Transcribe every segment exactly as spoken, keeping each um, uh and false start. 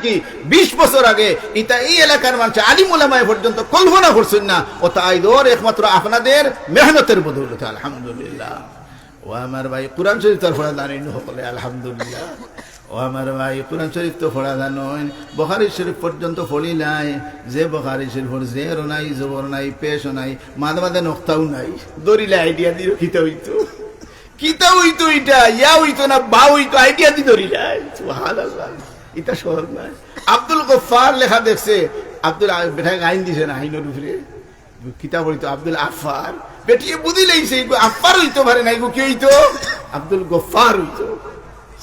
কি বিশ বছর আগে ইতা এই এলাকার মানুষ আলিম উলামায়ে পর্যন্ত কল্পনা করছইন না। অতা আইজ অর একমাত্র আপনাদের মেহনতের বদৌলতে, আলহামদুলিল্লাহ। ও আমার ভাই, কোরআন শরীফ তো আর পড়া জানইন না হকলে, আলহামদুলিল্লাহ। ও আমার ভাই, কোরআন শরীফ তো পড়া জানইন, বুখারী শরীফ পর্যন্ত পড়িলাইন। যে বুখারী শরীফর জের নাই, জবর নাই, পেশ নাই, মাঝে মাঝে নক্তাও নাই, ধরিলে আইডিয়া দিও কিতা অইতো। কিতা অইতো ইটা? ইয়া অইতো না বা অইতো, আইডিয়া দি ধরিলাইন। সুবহানাল্লাহ। ইটা সহজ নায়। আব্দুল গফফার লেখা দেখছে, আব্দুল আ-, বেটায় আইন দিছে না, আইনর উপরে। কিতা অইতো আব্দুল আফফার। বেটিয়ে বুঝিলাইছে, ইগু আফফার অইতো পারে না, ইগু কি অইতো? আব্দুল গফফার অইতো।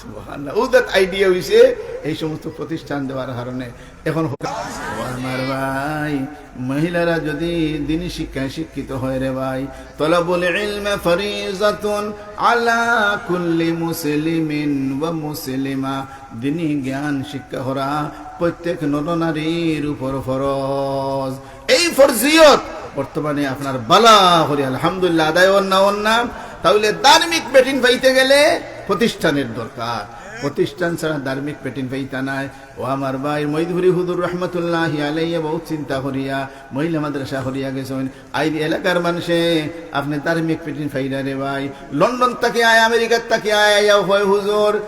সুবহানাল্লাহ। অউ that আইডিয়া অইছে এই সমস্ত প্রতিষ্ঠান দেওয়ার কারণে। এখন হ-, ও আমার ভাই, মহিলারা যদি দিনী শিক্ষায় শিক্ষিত হয় রে ভাই, তলাবুল ইলমে ফরিজাতুন আলা কুল্লি মুসলিমিন ওয়া মুসলিমা, দিনী জ্ঞান শিক্ষা করা প্রত্যেক নরনারীর উপর ফরজ। এই ফরজিয়ত বর্তমানে আপনার বালা করি আলহামদুলিল্লাহ আদায় অর না, অর না। তাইলে ধার্মিক বেটিন পাইতে গেলে প্রতিষ্ঠানের দরকার। প্রতিষ্ঠান ছাড়া ধার্মিক বেটিন পাইতা নায়। ও আমার ভাই, মইদপুরি হুজুর রহমতুল্লাহি আলাইহি বহুত চিন্তা করিয়া মহিলা মাদ্রাসা করিয়া গেছইন। আইজ এলাকার মানষে আপনে ধার্মিক বেটিন পাইরা রে ভাই। লন্ডন থাকি আয়, আমেরিকার থাকি আয়, আইয়া কয়, "হুজুর,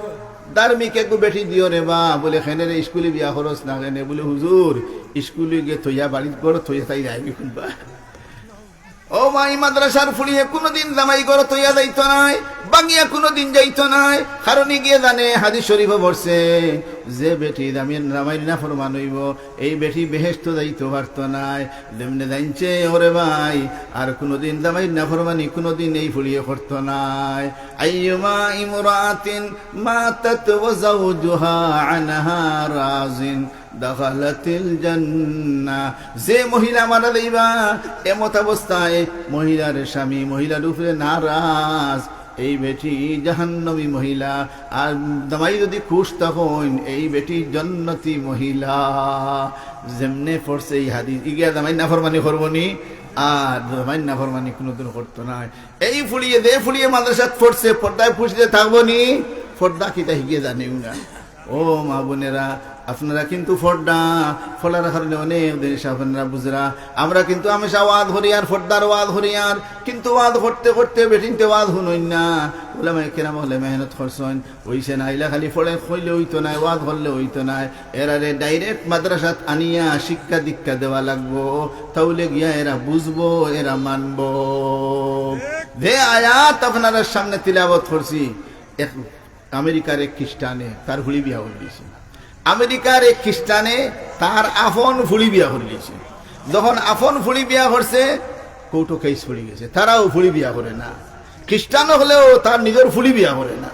ধার্মিক এগু বেটি দিও রে বা।" বুলে, "কেনে রে, স্কুলে বিয়া করছ না কেনে?" বুলে, "হুজুর, স্কুলে গিয়া থইয়া বাড়িত ঘরো থইয়া তাই যাইবি কুনবা?" ও ভাই, মাদ্রাসার ফুড়িয়ে কুনুদিন জামাই ঘরো থইয়া যাইতো নায়, ভাগিয়া কুনুদিন যাইতো নায়। কারণ ইগিয়ে জানে, হাদিস শরীফো পড়ছে, যে বেটি জামির জামাইর নাফরমান অইবো, এই বেটি বেহেশতো যাইতো পারতো নায়। যেমনে জানছে, ওরে ভাই, আর কুনুদিন জামাইর নাফরমানি কুনুদিন এই ফুড়িয়ে করতো নায়। আইয়ুমা ইমরাতিন মাতাত ওয়া যাওজুহা আনহা রাজিন দাখালাতিল জান্নাহ। যে মহিলা মারা যাইবা, এমত অবস্থায় মহিলার স্বামী মহিলার উপরে নারাজ, এই বেটি জাহান্নামী মহিলা। আর জামাই যদি খুশ তখন এই বেটি জন্নতি মহিলা। যেমনে পড়ছে এই হাদিস, ইগিয়া জামাই নাফরমানি করবো নি? আর জামাই নাফরমানি কুনুদিন করতো নায়। এই ফুড়িয়ে, যে ফুড়িয়ে মাদ্রাসাত পড়ছে, পর্দায় পুষতে থাকবো নি? পর্দা কিতা হিগিয়ে জানেও না। ও মা বোনেরা, আপনারা কিন্তু পর্দা, পর্দার কারণে অনেক জিনিস আপনারা বুঝরা। আমরা কিন্তু হামেশা ওয়াজ করি আর পর্দার ওয়াজ করি আর, কিন্তু ওয়াজ করতে করতে বেটিন্তে ওয়াজ হুনইন না। উলামায়ে কেরাম অকলে মেহনত করছইন, অইছে না, ইলা খালি পড়ে কইলে অইতো নায়, ওয়াজ করলে অইতো নায়। এরারে direct মাদ্রাসাত আনিয়া শিক্ষা দীক্ষা দেওয়া লাগবো, তাইলে গিয়া এরা বুঝবো, এরা মানবো। যে আয়াত আপনারার সামনে তিলাওয়াত করছি, এক আমেরিকার এক খ্রিস্টানে তার ফুড়ি বিয়া করিলিছে। আমেরিকার এক খ্রিস্টানে তার আপন ফুড়ি বিয়া করিলিছে। যখন আপন ফুড়ি বিয়া করছে, কোর্টো কেস পড়ি গেছে, তারাও ফুড়ি বিয়া করে না। খ্রিস্টান অকলেও তার নিজর ফুড়ি বিয়া করে না।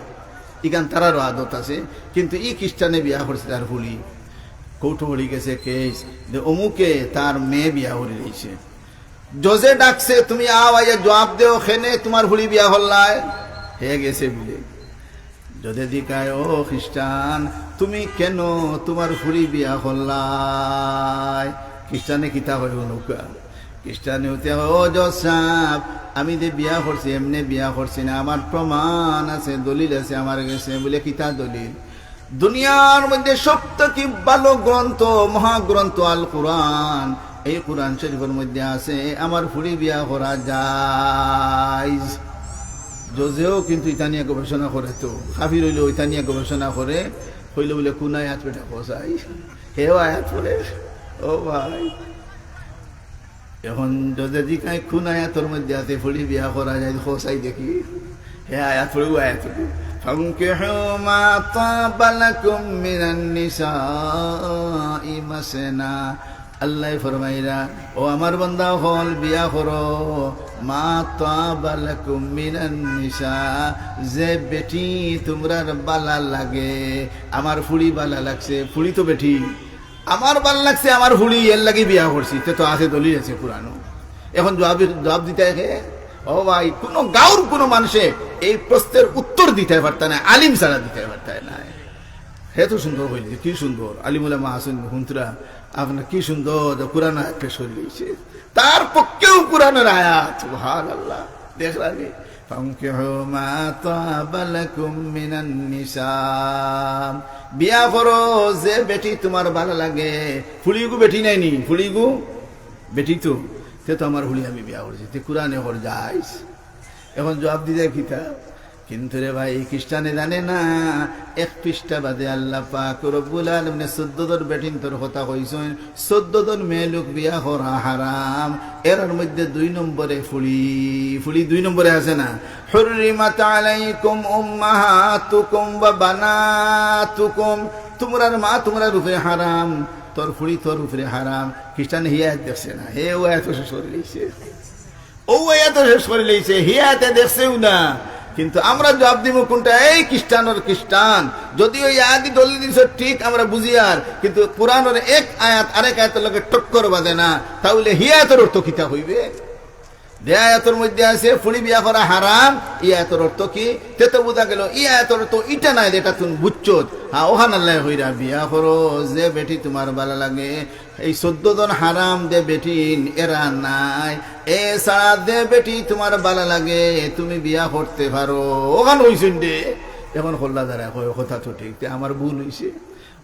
ইখান তারারও আদত আছে, কিন্তু ই খ্রিস্টানে বিয়া করছে তার ফুড়ি। কোর্টো পড়ি গেছে কেস যে অমুকে তার মেয়ে বিয়া করিলিছে। জজে ডাকছে, "তুমি আও, আইয়া জুয়াব দেও, কেনে তুমার ফুড়ি বিয়া করলায়?" হে গেছে বুলে। জজে জিকায়, "ও খ্রিস্টান, তুমি কেনে তুমার ফুড়ি বিয়া করলায়?" খ্রিস্টানে কিতা কয় হুনউক্কা। খ্রিস্টানে উঠিয়া কয়, "ও জজ সাব, আমি যে বিয়া করছি, এমনে বিয়া করছি না, আমার প্রমাণ আছে, দলিল আছে আমার গেছে।" বুলে, "কিতা দলিল?" দুনিয়ার মধ্যে সব থাকি ভালো গ্রন্থ, মহাগ্রন্থ আল কোরআন, এই কোরআন শরীফর মধ্যে আছে, আমার ফুড়ি বিয়া করা জায়েজ। জজেও কিন্তু ইতা নিয়া গবেষণা করে, তো কাফির অইলেও ইতা নিয়া গবেষণা করে, কইলো বুলে, "কুন আয়াত বেটা কছাই?" হেও আয়াত পড়ে, ও ভাই। এখন জজে জিকায়, "কুন আয়াতর মধ্যে আছে ফুড়ি বিয়া করা জায়েজ, কছাই দেখি?" হে আয়াত পড়ে, ও আয়াত পড়ে, "ফানকিহু মা তাবা লাকুম মিনান নিসাই মাসনা।" আল্লায় ফরমাইরা, "ও আমার বান্দা অকল, বিয়া করো, মা তাবা লাকুম মিনান নিসা, যে বেটি তুমরার বালা লাগে।" আমার ফুড়ি বালা লাগছে, ফুড়ি তো বেটি, আমার বালা লাগছে, আমার ফুড়ি, এরলাগি বিয়া করছি, তে তো আছে, দলিল আছে কোরআনো। এখন জুয়াব, জুয়াব দিতায় কে? ও ভাই, কুনু গাঁওর কুনু মানষে এই প্রশ্নের উত্তর দিতায় পারতা নায়, আলিম ছাড়া দিতায় পারতা নায়। হে তো সুন্দর কইলে, কি সুন্দর, আলিম উলামা আছইন, হুনতরা, আপনার কি সুন্দর যে কোরআন আয়াত পেশ করি দিছে, তার পক্ষেও কোরআনর আয়াত, সুবহানাল্লাহ। দেখরানি, فانكحوا ما طاب لكم من النساء। বিয়া করো যে বেটি তুমার ভালা লাগে। ফুড়িগু বেটি নায়নি, ফুড়িগু বেটি তো। তে তো আমার ফুড়ি আমি বিয়া করছি, তে কুরআনে কর জায়েজ। এখন জুয়াব দিতা কিতা? কিন্তু রে ভাই, খ্রিস্টানে জানে না, এক পৃষ্ঠা বাদে আল্লাহ পাক রব্বুল আলামিনে চৌদ্দ জন বেটিন্তর কথা কইছইন, চৌদ্দ জন মেয়েলোক বিয়া করা হারাম। এরার মধ্যে দুই নম্বরে ফুড়ি, ফুড়ি দুই নম্বরে আছে না? حرمت عليكم أمهاتكم وبناتكم। তুমরার মা তুমরার উপরে হারাম, তোর ফুড়ি তোর উপরে হারাম। খ্রিস্টানে হি আয়াত দেখছে না, হে অউ আয়াত শেষ করি লাইছে। অউ আয়াত শেষ করি লাইছে, হি আয়াতে দেখছেউ না। কিন্তু আমরা জুয়াব দিমু কুনটা? এই খ্রিস্টানর খ্রিস্টান। যদিও ই আয়াতি দলিল দিছে ঠিক, আমরা বুঝিয়ার, কিন্তু কুরআনর এক আয়াত আরেক আয়াতর লগে টক্কর বাজে না, তাইলে হি আয়াতর অর্থ কিতা অইবে? যে আয়াতর মধ্যে আছে ফুড়ি বিয়া করা হারাম, ই আয়াতর অর্থ কি? তে তো বুঝা গেল, ই আয়াতর অর্থ ইটা নায় যেটা তুমি বুঝছো। হ্যাঁ, অখান আল্লায় কইরা, বিয়া করো যে বেটি তুমার ভালা লাগে। এই চৌদ্দ জন হারাম যে বেটিন, এরা নায়। এ ছাড়া যে বেটি তুমার ভালা লাগে, তুমি বিয়া করতে পারো। অখান কইছইন দে। এখন কল্লা দাঁড়ায় কয়, কথা তো ঠিক, তে আমার ভুল অইছে।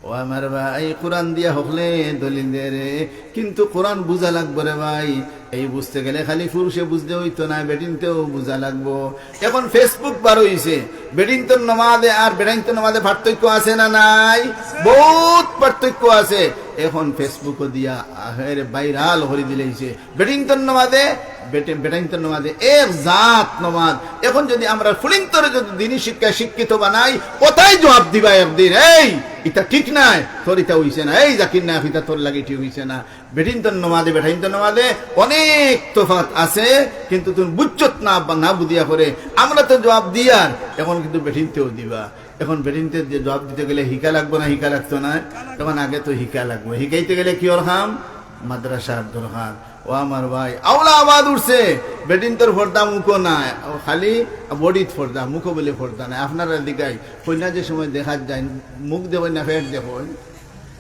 ও আমার ভাই, কুরআন দিয়া হকলে দলিল দে রে, কিন্তু কুরআন বুঝা লাগবো রে ভাই। এই বুঝতে গেলে খালি পুরুষে বুঝলে অইতো না, বেটিন্তেও বুঝা লাগবো। এখন Facebook বার অইছে, বেটিন্তর নমাজে আর বেটাইন্তর নমাজে পার্থক্য আছে না নাই? বউত পার্থক্য আছে। এখন Facebook দিয়া আহের viral করি দিলাইছে। বেটিন্তর নমাজে, বেটে-, বেটাইন্তর নমাজে এক জাত নমাজ। এখন যদি আমরা ফুড়িন্তরে যদি দিনি শিক্ষায় শিক্ষিত বানাই, অতায় জুয়াব দিবা একদিন, "এই, ইতা ঠিক নায়, তোর ইতা অইছে না, এই জাকির নায়ক, ইতা তোর লাগি ঠিক অইছে না।" বেটিন্তর নমাজে, বেটাইন্তর নমাজে অনেক তফাত আছে, কিন্তু তুমি বুঝছত না, না বুঝিয়া করে। আমরা তো জুয়াব দিয়ার, এখন কিন্তু বেটিন্তেও দিবা। এখন বেটিন্তে যে জুয়াব দিতে গেলে হিকা লাগবো না, হিকা লাগতো না? তখন আগে তো হিকা লাগবো। হিকাইতে গেলে কিওর কাম? মাদ্রাসার দরকার। ও আমার ভাই, আউলা আওয়াজ উঠছে, বেটিন্তর পর্দা মুখো নাই, ও খালি বডিত পর্দা, মুখো বলে পর্দা নাই। আপনারা দিকাই কইনা যে সময় দেখা যায়, মুখ দেখইন না, পেট দেখইন,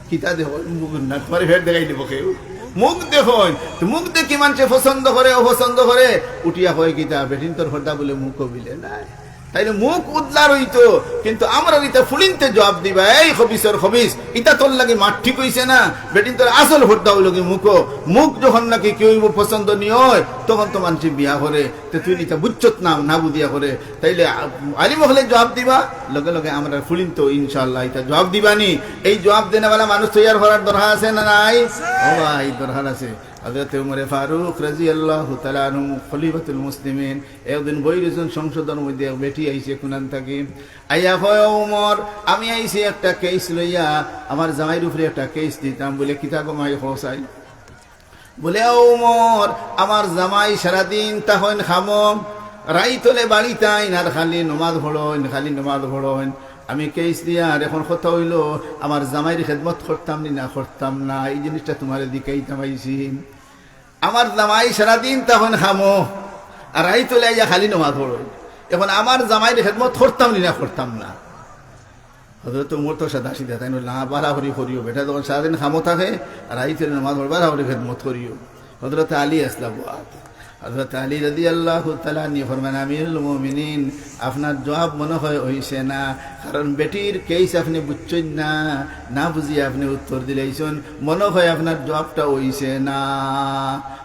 কিতা দেখইন? মুখ না, তুমার পেট দেখাই দিব কেউ? মুখ দেখইন। তো মুখ দেখি মানষে পছন্দ করে, অপছন্দ করে, উঠিয়া কয় কিতা, বেটিন্তর পর্দা বলে মুখো বিলে নাই। তাইলে মুখ উদলা রইতো, কিন্তু আমরার ইতা ফুড়িন্তে জুয়াব দিবা, "এই খবিসর খবিস, ইতা তোর লাগি মাত ঠিক অইছে না, বেটিন্তর আসল পর্দা অইলো গি মুখো।" মুখ যখন নাকি কেউ পছন্দ নি অয়, তখন তো মানষে বিয়া করে, তে তুই ইতা বুঝছত না, না বুঝিয়া করে। তাইলে আ-, আলিম অকলে জুয়াব দিবা, লগে লগে আমরার ফুড়িন্তে ইনশাআল্লাহ ইতা জুয়াব দিবানি। এই জুয়াব দেনেওয়ালা মানুষ তৈয়ার করার দরকার আছে না নাই? ও ভাই, দরকার আছে। হযরত উমরে ফারুক রাদিয়াল্লাহু তাআলা আনহু খলিফাতুল মুসলিমিন একদিন বই রইছইন, সংসদর মধ্যে এক বেটি আইছে কুনান থাকি। আইয়া কয়, "ও উমর, আমি আইছি একটা কেস লইয়া, আমার জামাইর উপরে একটা কেস দিতাম।" বলে, "কিতা গো মাই, কও চাই?" বলে, "ও উমর, আমার জামাই সারাদিন থাকইন কামো, রাইত অইলে বাড়িত আইন আর খালি নমাজ পড়ইন, খালি নমাজ পড়ইন। আমি কেস দিয়ার, এখন কথা অইলো, আমার জামাইর খেদমত করতাম নি না করতাম না, এই জিনিসটা তুমারে জিকাইতাম আইছি।" আমার জামাই সারাদিন থাকইন কামো, আর রাইত অইলে আইয়া খালি নমাজ পড়ইন। এখন আমার জামাইর খেদমত করতাম নি না করতাম না? হযরত উমর তো সাদা সিধা, তাইন কইলা, "না, বাড়াবাড়ি করিও, বেটা যখন সারাদিন কামো থাকে, আর রাইত অইলে নমাজ পড়ে, বাড়াবাড়ি খেদমত করিও।" হযরত আলী আছলা বওয়াত। হযরত আলী রাদিয়াল্লাহু তাআলা আনহু ফরমাইন, "আমিরুল মুমিনিন, আপনার জুয়াব মনে হয় অইছে না, কারণ বেটির কেস আপনে বুঝছইন না, না বুঝিয়া আপনে উত্তর দিলাইছইন, মনে হয় আপনার জুয়াবটা অইছে না।"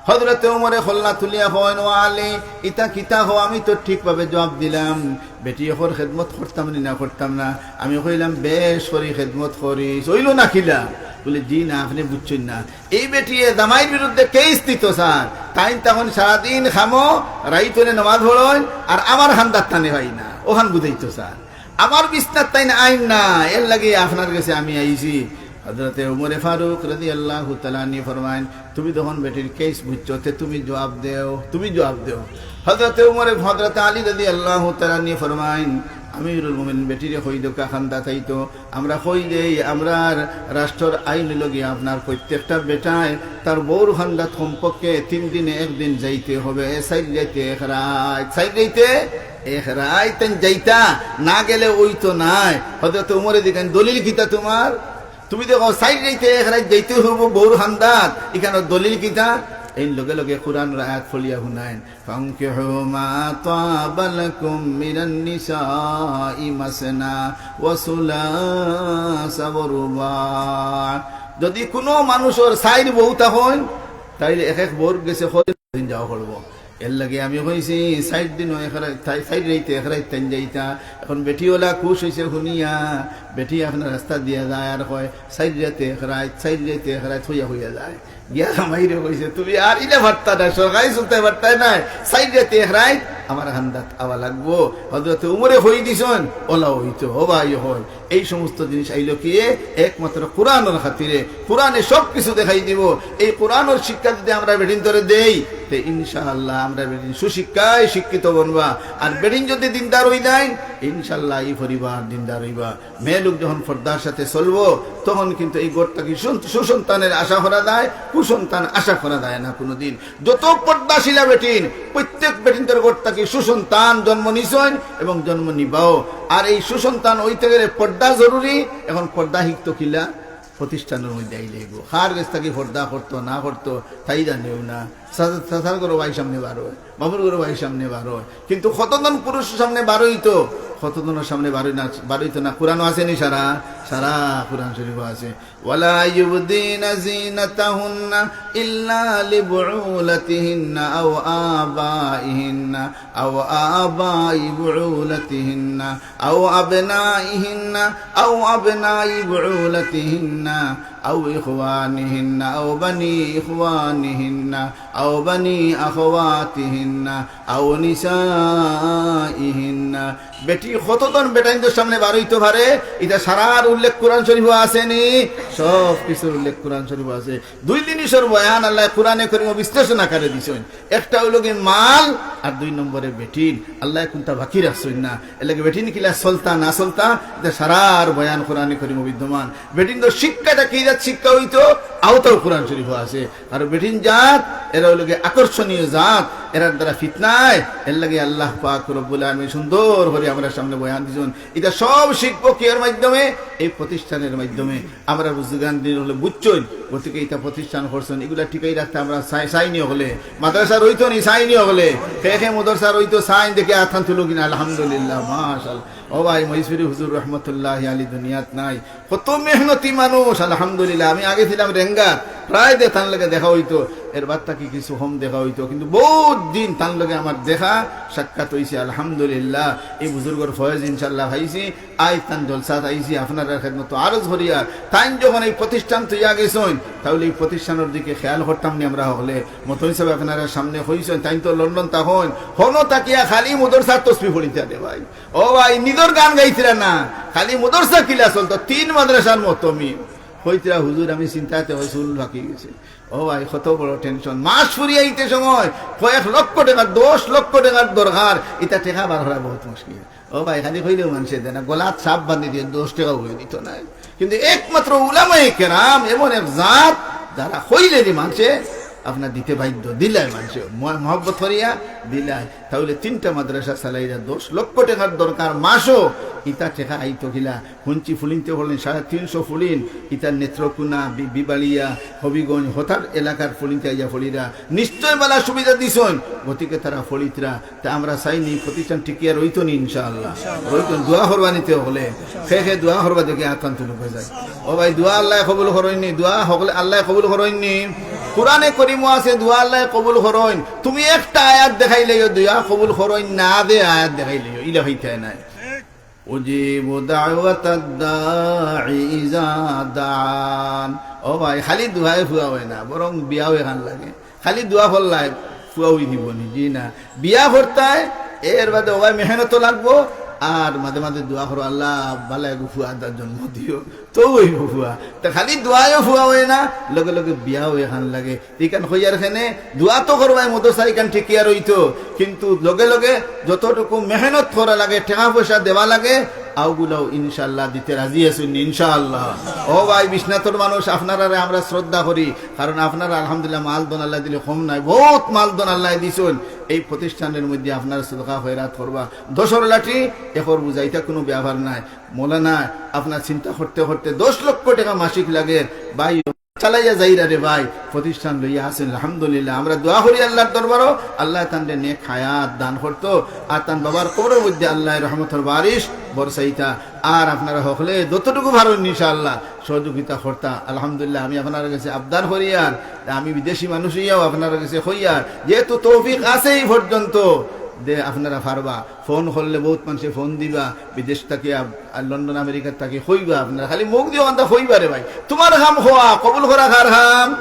হযরতে উমরে কল্লা তুলিয়া কইন, "ও আলী, ইতা কিতা কও, আমি তো ঠিকভাবে জুয়াব দিলাম, বেটি অকর খেদমত করতাম নি না করতাম না, আমি কইলাম বেশ করি খেদমত করিস, অইলো না কিলা?" বলে, "জি না, আপনে বুঝছইন না, এই বেটিয়ে জামাইর বিরুদ্ধে কেস দিতো চার, তাইন থাকইন সারাদিন কামো, রাইত অইলে নমাজ পড়ইন, আর আমার কান্দাত তানে পাই না, অখান বুঝাইতো চার। আমার বিছনাত তাইন আইন না, এর লাগি আপনার গেছে আমি আইছি।" হযরতে উমরে ফারুক রাদিয়াল্লাহু তাআলা আনহু ফরমাইন, "তুমি যখন বেটির কেস বুঝছো, তে তুমি জুয়াব দেও, তুমি জুয়াব দেও।" হযরতে উমরে, হযরতে আলী রাদিয়াল্লাহু তাআলা আনহু ফরমাইন, "আমিরুল মুমিনিন, বেটিরে কই দেউক্কা কান্দাত আইতো।" আমরা কই দেই, আমরার রাষ্ট্রর আইন অইলো গিয়া আপনার প্রত্যেকটা বেটায় তার বউর কান্দাত কমপক্ষে তিন দিনে একদিন যাইতে হবে, চাইর রাইতে এক রাইত, চাইর রাইতে এক রাইত তাইন যাইতা, না গেলে অইতো নায়। হযরতে উমরে জিকাইন, "দলিল কিতা তুমার? তুমি দেখো চাইর রাইতে এক রাইত যাইতে অইবো বউর কান্দাত, ইখানো দলিল কিতা?" এই লগে লগে কোরআনর আয়াত পড়িয়া হুনাইন, "ফানকিহু মা তাবা লাকুম মিনান নিসাই মাসনা ওয়া সুলাসা ওয়া রুবা।" যদি কুনু মানুষর চাইর বউ থাকইন, তাইলে এক এক বউর গেছে কয়দিন যাওয়া পড়বো। এর লাগি আমি কইছি, চাইর দিনও এক রাইত, চাই-, চাইর রাইতে এক রাইত তাইন যাইতা। এখন বেটি ওলা খুশ অইছে হুনিয়া, বেটি আপনার রাস্তা দিয়া যায় আর কয়, "চাইর রাইতে এক রাইত, চাইর রাইতে এক রাইত" কইয়া কইয়া যায়। গিয়া জামাইরে কইছে, "তুমি আর ইলা পারতায় নায়, সরকারি চলতায় পারতায় নায়, চাইর রাইতে এক রাইত আমার কান্দাত আওয়া লাগবো।" হযরতে উমরে কই দিছইন, ওলা অইতো, ও ভাই, অয়। এই সমস্ত জিনিস আইলো কি একমাত্র কোরআনর খাতিরে। কোরআনে সব কিছু দেখাই দিবো। এই কোরআনর শিক্ষা যদি আমরা বেটিন্তরে দেই, তে ইনশাআল্লাহ আমরা বেটিন সুশিক্ষায় শিক্ষিত বনবা। আর বেটিন যদি দিনদার অই যাইন, ইনশাআল্লাহ এই পরিবার দিনদার অইবা। মেয়ে লোক যখন পর্দার সাথে চলবো, তখন কিন্তু এই ঘর থাকি সুন-, সুসন্তানের আশা করা যায়, কুসন্তান আশা করা যায় না কোনোদিন। যত পর্দাশীলা বেটিন, প্রত্যেক বেটিন্তর ঘর থাকি সুসন্তান জন্ম নিছইন এবং জন্ম নিবাও। আর এই সুসন্তান অইতে গেলে পর্দা জরুরি। এখন পর্দা হিকতো কিলা? প্রতিষ্ঠানর মধ্যে আইলে অইবো। কার গেছ থাকি পর্দা করতো না করতো, তাই জানেও না। চাচা-, চাচার ঘরো ভাই সামনে বার অয়, বাপর ঘরো ভাই সামনে বার অয়, কিন্তু কতজন পুরুষর সামনে বার অইতো, কতজনর সামনে বার অই না, বার অইতো না। কোরআনো আছে নি সারা, সারা কোরআন শরীফো আছে। ولا يبدين زينتهن إلا لبعولتهن أو آبائهن أو آباء بعولتهن أو أبنائهن أو أبناء بعولتهن أو إخوانهن أو بني إخوانهن أو بني أخواتهن أو نسائهن। বেটি কতজন বেটাইন্তর সামনে বার অইতো পারে, ইটা সারার উল্লেখ কোরআন শরীফো আছে নি? সব কিছুর উল্লেখ কোরআন শরীফো আছে। দুই জিনিসর বয়ান আল্লায় কোরআনে করিমো বিশ্লেষণ আকারে দিছইন। একটা অইলো গি মাল, আর দুই নম্বরে বেটিন। আল্লায় কুনটা বাকি রাখছইন না। এর লাগি বেটিন কিলা চলতা না চলতা, ইটা সারার বয়ান কোরআনে করিমো বিদ্যমান। বেটিন্তর শিক্ষাটা কি জাত শিক্ষা অইতো, অউতাও কোরআন শরীফো আছে। আর বেটিন জাত, এরা অইলো গি আকর্ষণীয় জাত, এরার দ্বারা ফিতনা অয়। এর লাগি আল্লাহ পাক রব্বুল আলামিন সুন্দর করি আমরার সামনে বয়ান দিছইন। ইটা সব শিখবো কিয়র মাধ্যমে? এই প্রতিষ্ঠানের মাধ্যমে। আমরার বুজুর্গান দিন অকলে বুঝছইন, গতিকে ইটা প্রতিষ্ঠান করছইন, ইগুলা টিকাই রাখতে আমরা চাই, চাইনি অকলে। মাদ্রাসা রইতো নি, চাইনি অকলে। কে কে মাদ্রাসা রইতো, চাইন দেখি আতখান তুলো কিনা, আলহামদুলিল্লাহ, মাশাআল্লাহ। ও ভাই, মহিষপুরি হুজুর রহমতুল্লাহি আলাইহি দুনিয়াত নাই। কত মেহনতি মানুষ, আলহামদুলিল্লাহ। আমি আগে ছিলাম রেঙ্গাত, প্রায় দে তান লগে দেখা অইতো, এর বাদ থাকি কিছু কম দেখা অইতো, কিন্তু বউত দিন তান লগে আমার দেখা সাক্ষাৎ অইছে, আলহামদুলিল্লাহ। এই বুজুর্গর ফয়েজ ইনশাআল্লাহ পাইছি, আইজ তান জলসাত আইছি, আপনারার খেদমতো আরজ করিয়ার, তাইন যখন এই প্রতিষ্ঠান থইয়া গেছইন, তাইলে এই প্রতিষ্ঠানর দিকে খেয়াল করতাম নি আমরা অকলে। মতন হিসাবে আপনারার সামনে কইছইন, তাইন তো লন্ডন থাকইন, হনো থাকিয়া খালি মাদ্রাসার তসবি পড়িতা রে ভাই। ও ভাই, নিজর গান গাইতরা না, খালি মাদ্রাসা কিলা চলতো, তিন মাদ্রাসার মতো মি। কইতরা, "হুজুর, আমি চিন্তাতে অয় চুল পাকি গেছে।" ও ভাই, কত বড় tension। মাস ফুরিয়া আইতে সময় কয়েক লক্ষ টেকা, দশ লক্ষ টেকার দরকার, ইতা টেকা বার করা বউত মুশকিল। ও ভাই, খালি কইলেও মানষে দেয় না, গলাত সাপ বান্ধি দিয়া দশ টেকা উড়ে দিত না। কিন্তু একমাত্র উলামায়ে কেরাম এমন এক জাত, যারা কইলে যে মানষে আপনার দিতে বাধ্য, দিলায় মানষে, ম-, মহব্বত করিয়া দিলায়। তাইলে তিনটা মাদ্রাসা চালাইরা দশ লক্ষ টেকার দরকার মাসো, ইতা টেকা আইতো কিলা? হুনছি ফুলিন্তে পড়লেন সাড়ে তিনশো ফুলিন, ইতা নেত্রকোনা, বি-, বিবাড়িয়া, হবিগঞ্জ, হতার এলাকার ফুলিন্তে আইয়া পড়িরা। নিশ্চয় বালা সুবিধা দিছইন, গতিকে তারা পড়িতরা। তে আমরা চাইনি প্রতিষ্ঠান টিকিয়া রইতো নি ইনশাআল্লাহ। রইতো, দোয়া করবা নি তে অকলে। কে কে দোয়া করবা দেখি আতখান তুলো কই যায়। ও ভাই, দোয়া আল্লায় কবুল করইন নি, দোয়া অকলে আল্লায় কবুল করইন নি। কোরআনে করিমো আছে দোয়া আল্লায় কবুল করইন। তুমি একটা আয়াত দেখাইলাইও, দোয়া কবুল করইন না দে আয়াত দেখাইলাইও, ইলা অইতায় নায়। উজিবু দাওয়াতাদ দাঈ ইজা দাআন। ও ভাই, খালি দোয়ায় ফুয়া অয় না, বরং বিয়াও একখান লাগে। খালি দোয়া করলায় ফুয়া অই দিবো নি? জি না। বিয়া করতায়, এর বাদে ও ভাই মেহনতও লাগবো, আর মাঝে মাঝে দোয়া করো, "আল্লাহ, বালা এগু ফুয়া দার জন্ম দিও", তো অইবো ফুয়া। তে খালি দোয়ায়ও ফুয়া অয় না, লগে লগে বিয়াও একখান লাগে। ইখান কইয়ার কেনে, দোয়া তো করবায় মাদ্রাসা ইখান টিকিয়া রইতো, কিন্তু লগে লগে যতটুকু মেহনত করা লাগে, টেকা পয়সা দেওয়া লাগে, অউগুলাও ইনশাআল্লাহ দিতে রাজি আছইন নি ইনশাআল্লাহ। ও ভাই, বিশ্বনাথর মানুষ, আপনারারে আমরা শ্রদ্ধা করি, কারণ আপনারা আলহামদুলিল্লাহ মাল ধন আল্লায় দিলে কম নায়, বউত মাল ধন আল্লায় দিছইন। এই প্রতিষ্ঠানের মধ্যে আপনারা সদকা খয়রাত করবা, দশর লাঠি একর বুঝা, ইতা কুনু ব্যাপার নায়। মৌলানা, আপনার চিন্তা করতে করতে দশ লক্ষ টেকা মাসিক লাগে, ভাই, চালাইয়া যাইরা রে ভাই, প্রতিষ্ঠান লইয়া আছেন, আলহামদুলিল্লাহ। আমরা দোয়া করি আল্লাহর দরবারও, আল্লাহ তানরে নেক হায়াত দান করতো, আর তান বাবার কবরর মধ্যে আল্লাহ রহমতর বারিশ বরসাইতা। আর আপনারা হকলে যতটুকু পারইন ইনশাআল্লাহ সহযোগিতা করতা। আলহামদুলিল্লাহ, আমি আপনার কাছে আবদার করিয়ার, আমি বিদেশি মানুষ অইয়াও আপনার কাছে কইয়ার, যেহেতু তৌফিক আছে এই পর্যন্ত, দে আপনারা পারবা। ফোন করলে বহুত মানুষে ফোন দিবা, বিদেশ থাকি আব-, আর লন্ডন আমেরিকা থাকি কইবা, আপনারা খালি মুখ দিয়া অখানতা কইবা রে ভাই। তুমার কাম কওয়া, কবুল করা কার কাম?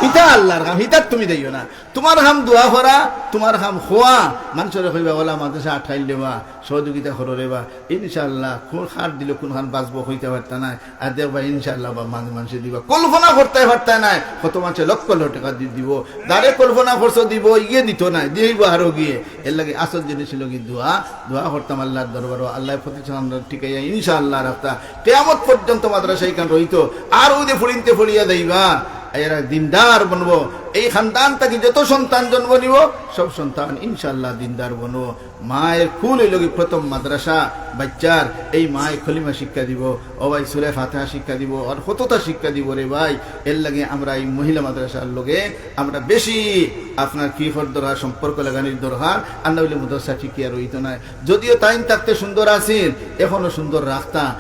ইতা আল্লাহর কাম, ইতাত তুমি দেইও না। তুমার কাম দোয়া করা, তুমার কাম কওয়া, মানষরে কইবা, "অলা মাদ্রাসা আটকাইল দেবা, সহযোগিতা করো রে বা।" ইনশাআল্লাহ, কুন কার দিলে কুনখান বাঁচবো কইতা পারতা নায়। আর দেখবা ইনশাআল্লাহ বা মাঝে মাঝে দিবা। কল্পনা করতায় পারতায় নায়, কত মানষে লক্ষ লক্ষ টেকা দি-, দিবো। যারে কল্পনা করছো দিবো, ইগিয়ে দিতো নায়, দিবো আরো গিয়ে। এরলাগি আসল জিনিস অইলো কি দোয়া, দোয়া করতাম আল্লাহর দরবারও, আল্লায় প্রতিষ্ঠান টিকাইয়া ইনশাআল্লাহ রাখতা। কিয়ামত পর্যন্ত মাদ্রাসা ইখান রইতো। আর অউ যে ফুড়িন্তে ফুড়িয়া যাইবা, এরা দিনদার বনবো। এই খানদান থাকি যত সন্তান জন্ম নিবো, সব সন্তান ইনশাআল্লাহ দিনদার বনবো। মায়ের কুল অইলো গি প্রথম মাদ্রাসা, বাচ্চার এই মায়ে কলিমা শিক্ষা দিবো, ও ভাই সুরে ফাতিহা শিক্ষা দিবো, আর কততা শিক্ষা দিবো রে ভাই। এরলাগি আমরা এই মহিলা মাদ্রাসার লগে আমরা বেশি আপনার কি কর দরকার, সম্পর্ক লাগানির দরকার, আর না অইলে মাদ্রাসা টিকিয়া রইতো নায়। যদিও তাইন থাকতে সুন্দর আছিল, এখনো সুন্দর রাখতা।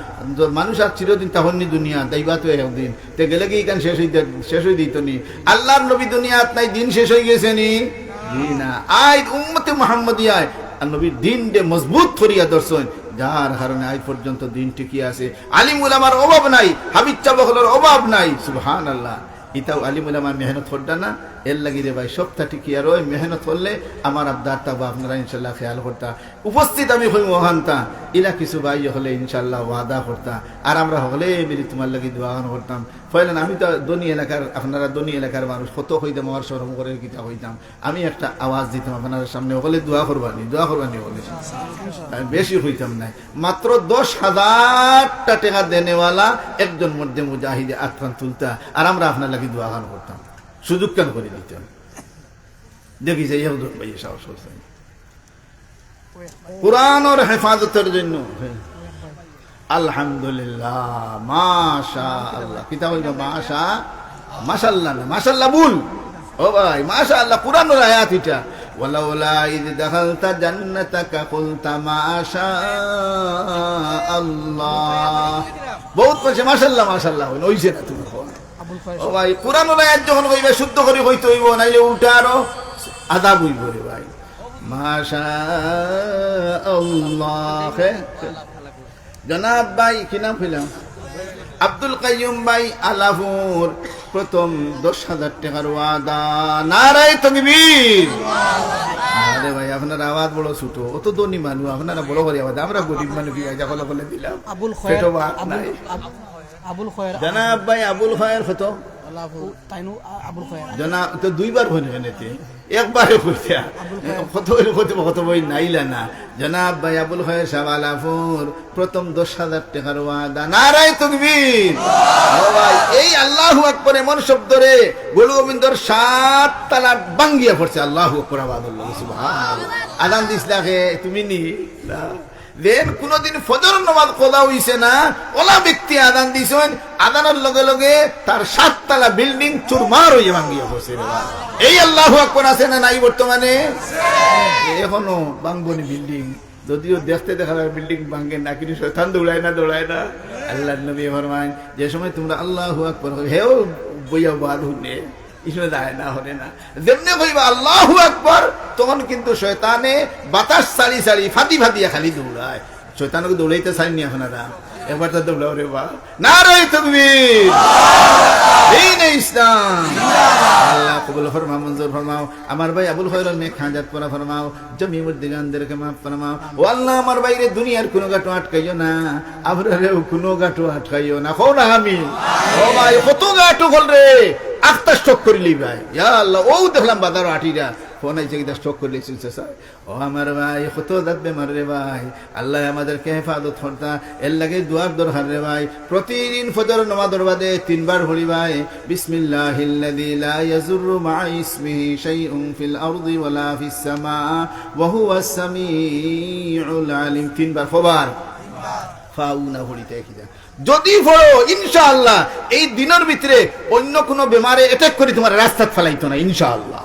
মানুষ আর চিরদিন থাকইন নি দুনিয়াত, যাইবা তো একদিন। তে গেলে কি ইখান শেষ অই দে-, শেষ অই দিতো নি? আল্লাহর নবী দুনিয়াত নাই, দিন শেষ অই গেছে নি? জি না। আইজ উম্মতে মুহাম্মদিয়ায় আর নবীর দিনরে মজবুত করিয়া ধরছইন, যার কারণে আইজ পর্যন্ত দিন টিকিয়া আছে। আলিম উলামার অভাব নাই, হাফিজ সাব অকলর অভাব নাই। সুবহানাল্লাহ। ইতাও আলিম উলামায় মেহনত কররা না, এরলাগি রে ভাই সবতা টিকিয়া রয়, মেহনত করলে আমার আবদার থাকবো, আপনারা ইনশাআল্লাহ খেয়াল করতা। উপস্থিত আমি কইমু অখানতা, ইলা কিছু ভাই অকলে ইনশাআল্লাহ ওয়াদা করতা, আর আমরা হকলে মিলি তুমার লাগি দোয়া খান করতাম। ফয়লান আমি তো ধনী এলাকার, আপনারা ধনী এলাকার মানুষ, কত কইতাম, আমার শরম করে কিতা কইতাম। আমি একটা আওয়াজ দিতাম আপনার সামনে, হকলে দোয়া করবা নি, দোয়া করবা নি হকলে। আমি বেশি কইতাম নায়, মাত্র দশ হাজারটা টেকা দেনেওয়ালা একজন মধ্যে মুজাহিদে আতখান তুলতা, আর আমরা আপনার লাগি দোয়া খান করতাম, সুযোগ খান করি দিতাম। দেখি যে একজন ভাই সাহস করছেন কোরআনর হেফাজতর জন্য। আলহামদুলিল্লাহ, মাশাআল্লাহ। কিতা কইবা? মাশা, মাশাআল্লাহ না, মাশাআল্লাহ ভুল। ও ভাই, মাশাআল্লাহ, কোরআনর আয়াত ইটা। "ওয়ালাউলা ইয দাখালতা জান্নাতাকা কুলতা মাশাআল্লাহ।" বহুত মানষে মাশাআল্লাহ, মাশাআল্লাহ কইন, অইছে না তুমি কও। ও ভাই, কোরআনর আয়াত যখন কইবা শুদ্ধ করি কইতে অইবো, নাইলে উল্টা আরো আযাব অইবো রে ভাই। মাশাআল্লাহ। জনাব ভাই, কি নাম কইলাম? আব্দুল কাইয়ুম ভাই আলাপুর প্রথম দশ হাজার টেকার ওয়াদা। নারায়ে তাকবীর। আরে ভাই, আপনার আওয়াজ বড় ছোট, অত ধনী মানুষ, আপনারা বড় করি আওয়াজ, আমরা গরিব মানুষ, কি ভাই, যা বলে বলে দিলাম। আবুল খয়ের, পেটো ভাত আবুল, নাই। আব-, আবুল খয়ের। জনাব ভাই আবুল খয়ের কত? আলাপুর, তাইনও আ-, আবুল খয়ের। জনাব, তো দুইবার ফোন এনেতে। একবারে কইতা। আবুল খায়ের। কত অইল, কত, কত বই নাইলা না। জনাব ভাই আবুল খায়ের সাহেব আলাপুর প্রথম দশ হাজার টেকার ওয়াদা। নারায়ে তাকবীর। ও ভাই, এই আল্লাহু আকবার এমন শব্দ রে, গুরু গোবিন্দর সাত তালা ভাঙ্গিয়া পড়ছে। আল্লাহু আকবার, আওয়াজ অইলো, সুবহানাল্লাহ। আজান দিছলা কে তুমি নি? না। যেন কুনুদিন ফজর নামাজ কজা অইছে না, অলা ব্যক্তি আজান দিছইন, আজানর লগে লগে তার সাততলা বিল্ডিং চুরমার অইয়া ভাঙ্গিয়া পড়ছে রে ভাই। এই আল্লাহু আকবার আছে না নাই বর্তমানে? এখনো ভাঙ্গবো নি বিল্ডিং, যদিও দেখতে দেখা যায় বিল্ডিং ভাঙ্গে না, কিন্তু শয়তান দৌড়ায় না, দৌড়ায় না। আল্লাহর নবী ফরমাইন, যে সময় তুমরা আল্লাহু আকবার কইবে, হেও বইয়া বাদ হুনে, ইসমে যায় না, হরে না। যেমনে কইবা আল্লাহু আকবার, তখন কিন্তু শয়তানে বাতাস ছাড়ি ছাড়ি ফাদি ফাদিয়া খালি দৌড়ায়। শয়তানকে দৌড়াইতে চাইনি আপনারা? একবার তো দৌড়াও রে বা। নারায়ে তাকবীর। দ্বীনে ইসলাম। আল্লাহ কবুল ফরমাও, মঞ্জুর ফরমাও। আমার ভাই আবুল খয়েরর নেক হাজাত পুরা ফরমাও। জমিউদ্দিন গানদেরকে মাফ ফরমাও। ও আল্লাহ, আমার ভাইরে দুনিয়ার কুনু ঘাটো আটকাইও না, আমরারেও কুনু ঘাটো আটকাইও না। কও না আমিন। ও ভাই, কত ঘাট অকল রে, আখতা স্ট্রোক করিলি ভাই। ইয়া আল্লাহ, অউ দেখলাম বাজারো আটিরা, ফোন আইছে কিতা স্ট্রোক করিলি, চলছে স্যার। ও আমার ভাই, কত জাত বেমার রে ভাই, আল্লাহ আমাদেরকে হেফাজত করতা, এর লাগি দোয়ার দরকার রে ভাই। প্রতিদিন ফজর নামাজর বাদে তিনবার পড়ি ভাই, বিসমিল্লাহিল্লাযী লা ইয়াযুররু মাআ ইসমিহি শাইউন ফিল আরদি ওয়ালা ফিস সামা ওয়া হুয়াস সামিউল আলিম। তিনবার, কবার? ফাউনা পড়িতে কিতা? যদি পড়ো, ইনশাআল্লাহ, এই দিনর ভিতরে অন্য কোনো বেমারে অ্যাটাক করি তোমার রাস্তাত ফালাইতো না, ইনশাআল্লাহ।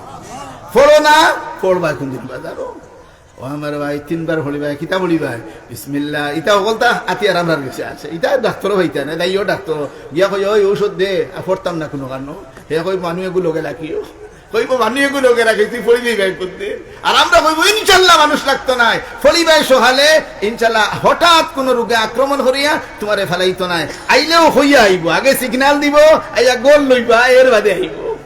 পড়ো না, পড়বায় কোনদিন বাজারো। ও আমার ভাই, তিনবার পড়িবায়, কিতা পড়িবায়? বিসমিল্লাহ। ইতা হকলতা আতিয়ার আমরার গেছে আছে। ইতা ডাক্তারও হইতা না, দাইও ডাক্তার। গিয়া কই, "ওই ঔষধ দে, আর পড়তাম না কোনো কারণ।" হে কই, "মানু এগু লগে রাখিও।" কইবো, "মানু এগু লগে রাখি, তুই পড়ি দিবায় করতে।" আর আমরা কইবো, "ইনশাআল্লাহ মানুষ লাগতো নায়, পড়িবায় সকালে, ইনশাআল্লাহ হঠাৎ কোনো রোগে আক্রমণ করিয়া তোমারে ফালাইতো নায়।" আইলেও কইয়া আইবো, আগে সিগন্যাল দিবো, আইয়া গোল লইবা, এর বাদে আইবো।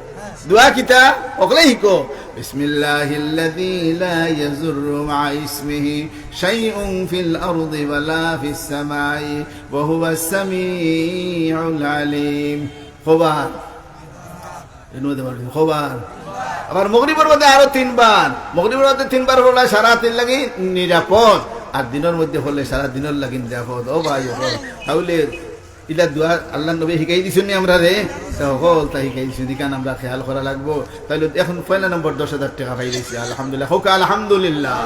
দোয়া কিতা? অকলে হিকো। بسم الله الذي لا يضر مع اسمه شيء في الأرض ولا في السماء وهو السميع العليم. কবার? এর মধ্যে বলবেন, কবার? আবার মগরিবর মধ্যে আরো তিনবার, মগরিবর মধ্যে তিনবার পড়লে সারা রাতের লাগি নিরাপদ, আর দিনর মধ্যে পড়লে সারা দিনর লাগি নিরাপদ। ও ভাই, ও ভাই, তাহলে ইলা দোয়া আল্লাহর নবী হিকাই দিছইন নি আমরারে? তা হকলতা হিকাই দিছইন, ইখান আমরা খেয়াল করা লাগবো। তাহলে এখন পয়লা নম্বর দশ হাজার টেকা পাই গেছি, আলহামদুলিল্লাহ। কউক্কা আলহামদুলিল্লাহ।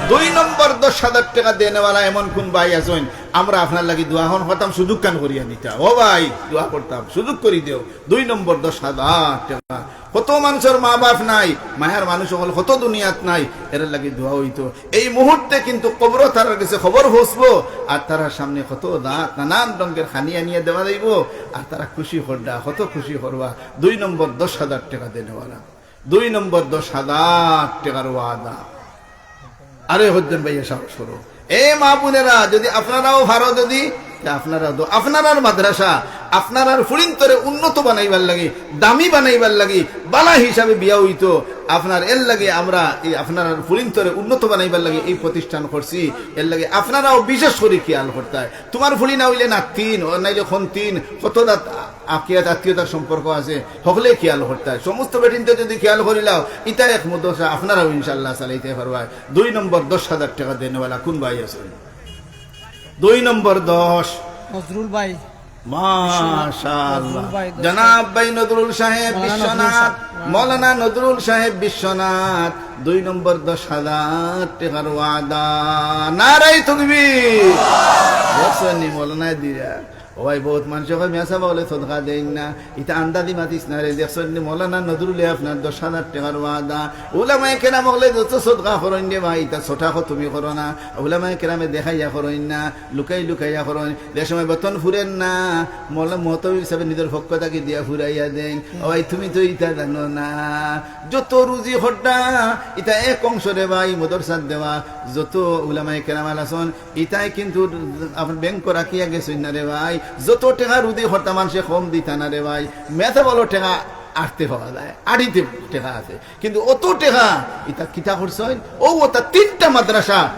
দুই নম্বর দশ হাজার টেকা দেনেওয়ালা এমন কোন ভাই আছইন, আমরা আপনার লাগি দোয়া হন করতাম, সুযোগ কান করিয়া দিতা। ও ভাই, দোয়া করতাম, সুযোগ করি দেও। দুই নম্বর দশ হাজার টেকা। কত মানুষর মা বাপ নাই, মায়ার মানুষ অকল কত দুনিয়াত নাই, এরার লাগি দোয়া হইতো। এই মুহূর্তে কিন্তু কবরো তারার গেছে খবর পৌঁছবো, আর তারার সামনে কত দাঁত নানান রঙের খানি আনিয়া দেওয়া যাইবো, আর তারা খুশি করবা, কত খুশি করবা। দুই নম্বর দশ হাজার টেকা দেনেওয়ালা, দুই নম্বর দশ হাজার টেকার ওয়াদা। আরে হজ্জন ভাইয়া, সাহস করো। এ মা বোনেরা, যদি আপনারাও পারো, যদি তে আপনারা দো-, আপনারার মাদ্রাসা, আপনারার ফুড়িন্তরে উন্নত বানাইবার লাগি, দামি বানাইবার লাগি, বালা হিসাবে বিয়া হইতো, আপনার এর লাগি আমরা এই আপনারার ফুড়িন্তরে উন্নত বানাইবার লাগি এই প্রতিষ্ঠান করছি। এর লাগি আপনারাও বিশেষ করি খেয়াল করতায়। তোমার ফুড়ি না হইলে নাতিন, ও নাইলে খন্তিন, কত দাঁত আকিয়াত আত্মীয়তার সম্পর্ক আছে, হকলে খেয়াল করতায়। সমস্ত বেটিন্তে যদি খেয়াল করিলাও, ইতা এক মাদ্রাসা আপনারাও ইনশাআল্লাহ চালাইতে পারবায়। দুই নম্বর দশ হাজার টেকা দেনেওয়ালা কোন ভাই আছে? দুই নম্বর দশ। নজরুল ভাই। মাশাআল্লাহ। নজরুল ভাই, দশ জনাব ভাই নজরুল সাহেব মৌলানা নজরুল বিশ্বনাথ, সাহেব। মৌলানা নজরুল সাহেব বিশ্বনাথ, দুই নম্বর দশ হাজার টেকার ওয়াদা। নারায়ে তাকবীর। দেখছইন নি মৌলানায় দিরা? ও ভাই, বহুত মানুষে কয়, "মিয়া সাব অকলে সদকা দেইন না।" ইতা আন্দাজি মাতিস না রে, দেখছইন নি, মৌলানা নজরুলে আপনার দশ হাজার টেকার ওয়াদা। উলামায়ে কেরাম অকলে যত সদকা করইন রে ভাই, ইতা ছোটা কো তুমি করো না। উলামায়ে কেরামে দেখাইয়া করইন না, লুকাই লুকাইয়া করইন। যে সময় বেতন ফুরের না, মৌলা-, মহতবি হিসাবে নিজর পক্ষ থাকি দিয়া ফুরাইয়া দেইন। ও ভাই, তুমি তো ইতা জানো না। যত রুজি খরটা, ইতা এক অংশ রে ভাই, মাদ্রাসাত দেওয়া, যত উলামায়ে কেরাম আছইন, ইতায় কিন্তু আপনার ব্যাংক রাখিয়া গেছইন না রে ভাই। যত টেকা রুজি খরতা মানষে কম দিতা না রে ভাই। মেথা বলো টেকা আটতে পাওয়া যায়, আড়িতে টেকা আছে, কিন্তু অত টেকা ইতা কিতা করছইন? ও ওটা তিনটা মাদ্রাসা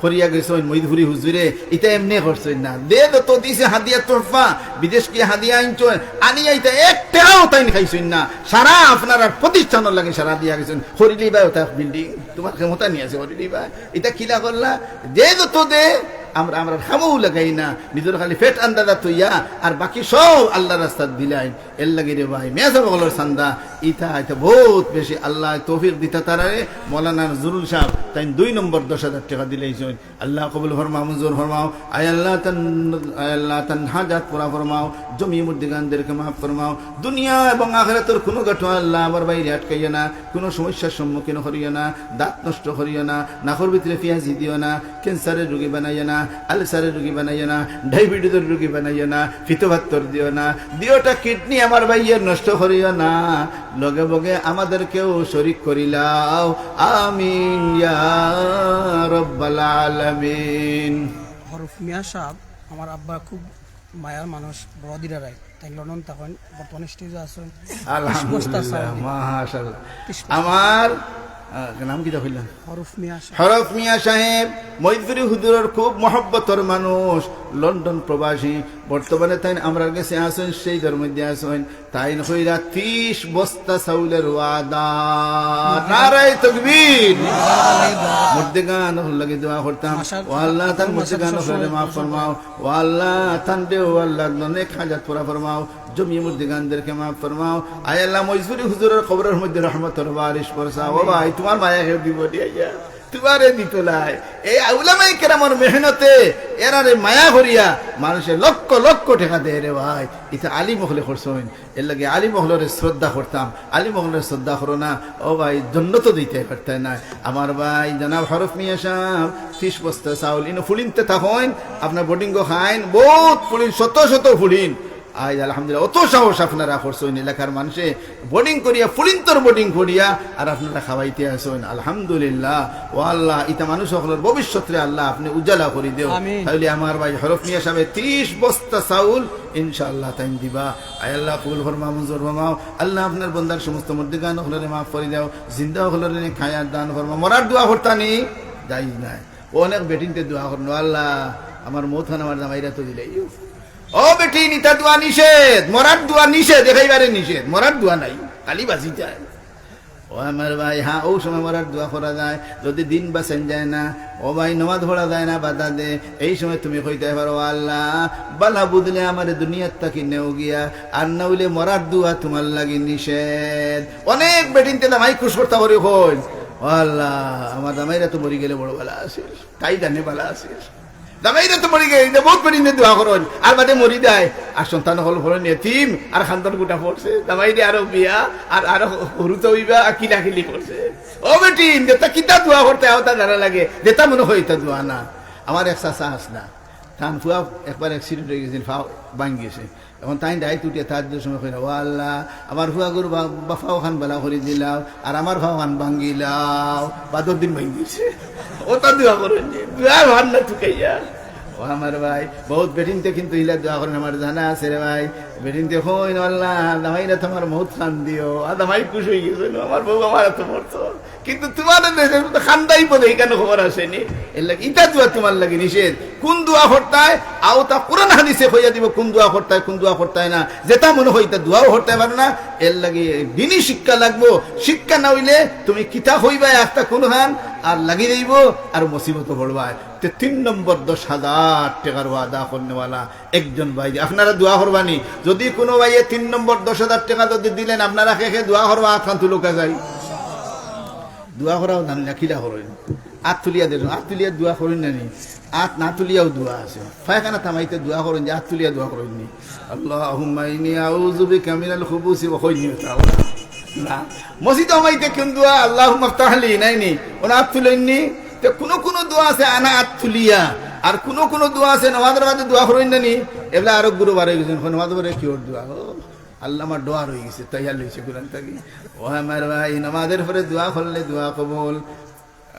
করিয়া গেছইন মইদপুরি হুজুরে, ইতা এমনে করছইন না। যে যত দিছে হাদিয়া তোহফা, বিদেশ গিয়া হাদিয়া আনছইন, আনিয়া ইতা এক টেকাও তাইন খাইছইন না। সারা আপনারার প্রতিষ্ঠানর লাগি সারা দিয়া গেছইন। করিলি ভাই ওটা বিল্ডিং, তোমার ক্ষমতা নিয়ে আছে করিলি ভাই। ইতা কিলা করলা? যে যত দে, আমরা, আমরা খামও লাগাই না, নিজর খালি পেট আন্দাজা তইয়া, আর বাকি সব আল্লাহর রাস্তাত দিলাই। এর লাগি রে ভাই, মেজা বগলর চান্দা, ইতা, ইতা বহুত বেশি আল্লাহ তৌফিক দিতা তারারে। মৌলানা নজরুল সাহেব, তাইন দুই নম্বর দশ হাজার টেকা দিলাইছইন। আল্লাহ কবুল ফরমাও, মঞ্জুর ফরমাও। আয় আল্লাহ, তান, আয় আল্লাহ, তান হাজাত পুরা ফরমাও। জমি মুর্দিগানদেরকে মাফ ফরমাও। দুনিয়া এবং আখিরাতর কোনো ঘটনা আল্লাহ আমার ভাইরে আটকাইও না, কোনো সমস্যার সম্মুখীন করিও না, দাঁত নষ্ট করিও না, নাকর ভিতরে পিয়াজি দিও না, ক্যান্সারের রোগী বানাইও না, আলসারের রোগী বানাইও না, ডায়াবেটিসের রোগী বানাইও না, পিত্তপাত্তর দিও না, দুইটা কিডনি আমার ভাইয়ের নষ্ট করিও না, লগে বগে আমাদেরকেও শরিক করিলাও। আমিন ইয়া রব্বাল আলামিন। হরফ মিয়া সাহেব, আমার আব্বা খুব মায়ার মানুষ, বড় দিরারাই। তাই লন্ডন তখন বর্তমানে স্টেজে আছেন। আলহামদুলিল্লাহ, মাশাআল্লাহ। আমার, আহ, নাম কিতা কইলা? হরফ মিয়া সাহেব। হরফ মিয়া সাহেব, মইদপুরি হুজুরর খুব মহব্বতর মানুষ, লন্ডন প্রবাসী। বর্তমানে তাইন আমরার গেছে আছেন, স্টেজর মধ্যে আছেন। তাইন কইরা ত্রিশ বস্তা চাউলের ওয়াদা। নারায়ে তাকবীর। মুর্দেগান অকলর লাগি দোয়া করতাম। মাশাআল্লাহ। ও আল্লাহ, তান মুর্দেগান অকলরে মাফ ফরমাও। ও আল্লাহ, তানরে, ও আল্লাহ, অনেক হাজাত পুরা ফরমাও। জমি মুর্দেগানদেরকে মাফ ফরমাও। আয় আল্লাহ, মইদপুরি হুজুরর কবরর মধ্যে রহমতর বারিশ বরসাও। ও ভাই, তোমার মায়া কেউ দিব নি আইয়া? তুমারে দিতো নায়। এই উলামায়ে কেরামর মেহনতে এরারে মায়া করিয়া মানুষে লক্ষ লক্ষ টেকা দেয় রে ভাই। ইতা আলিম অকলে করছইন। এরলাগি আলিম অকলরে শ্রদ্ধা করতাম, আলিম অকলরে শ্রদ্ধা করো না, ও ভাই, জন্নতো যাইতায় পারতায় নায়। আমার ভাই জনাব হরফ মিয়া সাব, তিশ বস্তা চাউল, ইনো ফুলিন্তে থাকইন, আপনার বোর্ডিংও খাইন, বউত ফুলিন, শত শত ফুলিন। আইজ আলহামদুলিল্লাহ, অত সাহস আপনারা করছইন, এলাকার মানুষে বোর্ডিং করিয়া, ফুলিন্তর বোর্ডিং করিয়া, আর আপনারা খাওয়াইতে আছইন, আলহামদুলিল্লাহ। ও আল্লাহ, ইতা মানুষ অকলর ভবিষ্যতরে আল্লাহ আপনে উজালা করি দেও। আমিন। তাইলে আমার ভাই হরফ মিয়া সাবে তিশ বস্তা চাউল ইনশাআল্লাহ তাইন দিবা। আয় আল্লাহ, কবুল ফরমাও, মঞ্জুর ফরমাও। আল্লাহ, আপনার বন্দার সমস্ত মুর্দেগান অকলরে মাফ করি দেও, জিন্দা অকলরে নেক হায়াত দান ফরমাও। মরার দোয়া করতানি? জায়েজ নায়। অনেক বেটিন্তে দোয়া করইন, "ও আল্লাহ, আমার মউত খান আমার জামাইরে তো দিলাইও।" ও বেটিন, ইতা দোয়া নিষেধ, মরার দোয়া নিষেধ, একেবারে নিষেধ। মরার দোয়া নাই, খালি বাঁচিতায়। ও আমার ভাই, হ্যাঁ, অউ সময় মরার দোয়া করা যায়। যদি দিন বাঁচাইন যায় না, ও ভাই, নমাজ পড়া যায় না, বাধা দে, এই সময় তুমি কইতায় পারো, "ও আল্লাহ, বালা বুঝলে আমারে দুনিয়ার থাকি নেও গিয়া, আর না অইলে মরার দোয়া তুমার লাগি নিষেধ।" অনেক বেটিন্তে জামাই খুশ করতা করি কইন, "ও আল্লাহ, আমার জামাইরা তো মরি গেলে বড় বালা আছিল, তাই জানে বালা আছিল।" জামাইরা তো মরি গেলে, ইতা বউত বেটিন্তে দোয়া করইন, আর বাদে মরি যায়, আর সন্তান অকল পড়ইন এতিম, আর খান্দান গুটা পড়ছে, জামাইরে আরো বিয়া, আর আরো হুরুতা অইবা, আর কিলাকিলি করছে। ও বেটিন, যেতা কিতা দোয়া করতায়, অতা জানা লাগে, যেতা মনো কয় ইতা দোয়া না। আমার এক চাচা আছলা, তান ফুয়া একবার accident অইগেছিল, ফাও ভাঙ্গি গেছে। এখন তাইন রাইত উঠিয়া তাহাজ্জুদর সময় কইরা, "ও আল্লাহ, আমার ফুয়াগুর বা-, বা ফাও খান বালা করি দিলাও, আর আমার ফাও খান ভাঙ্গিলাও।" বাদর দিন ভাঙ্গি গেছে। অতা দোয়া করইন নি, দোয়া ভার না তুকাইয়া। ও আমার ভাই, বউত বেটিন্তে কিন্তু ইলা দোয়া করইন, আমার জানা আছে রে ভাই। বেটিন্তে কইন, "ও আল্লাহ, জামাইরে তুমার মউত খান দিও।" আর জামাই খুশ অইগেছে, "আমার বউ আমার এত মরতো।" কিন্তু তুমার দেশে তো খান্দাই পদে ইখান খবর আছেনি। এরলাগি ইতা দোয়া তুমার লাগি নিষেধ। কুন দোয়া করতায়? অতা কুরআন হাদিসে কইয়া দিবো কুন দোয়া করতায়, কুন দোয়া করতায় না। যেতা মনো কয় ইতা দোয়াও করতায় পারো না। এরলাগি দিনি শিক্ষা লাগবো। শিক্ষা না অইলে তুমি কিতা কইবায় একটা কুনখান আর লাগি যাইবো আর মুসিবতো পড়বায়। তে তিন নম্বর দশ হাজার টেকার ওয়াদা করনেওয়ালা একজন ভাই, আপনারা দোয়া করবানি। যদি কুনু ভাইয়ে তিন নম্বর দশ হাজার টেকা যদি দিলেন, আপনারা কে কে দোয়া করবা, আত খান তুলউক্কা চাই। দোয়া করাও জানি না, কিলা করইন? আত তুলিয়া দেন, আত তুলিয়া দোয়া করইন না নি? আত না তুলিয়াও দোয়া আছে। পায়খানাত হামাইতে দোয়া করইন যে আত তুলিয়া দোয়া করইন নি? "আল্লাহুম্মা ইন্নী আউযু বিকা মিনাল খুবুসি ওয়া খুবুসি।" না। মসজিদো হামাইতে কুন দোয়া? "আল্লাহুম্মা ইফতাহ লি", নায় নি? অনো আত তুলইন নি? তে কুনু কুনু দোয়া আছে আনা আত তুলিয়া, আর কুনু কুনু দোয়া আছে নমাজর বাদে দোয়া করইন না নি? এবলা আরো গুরু বার অইগেছইন, নমাজর বাদে কিওর দোয়া? ও, আল্লাহ আমার দোয়া রইগেছে, তাই আর লইছে কুরআন থাকি। ও আমার ভাই, নমাজর পরে দোয়া করলে দোয়া কবুল।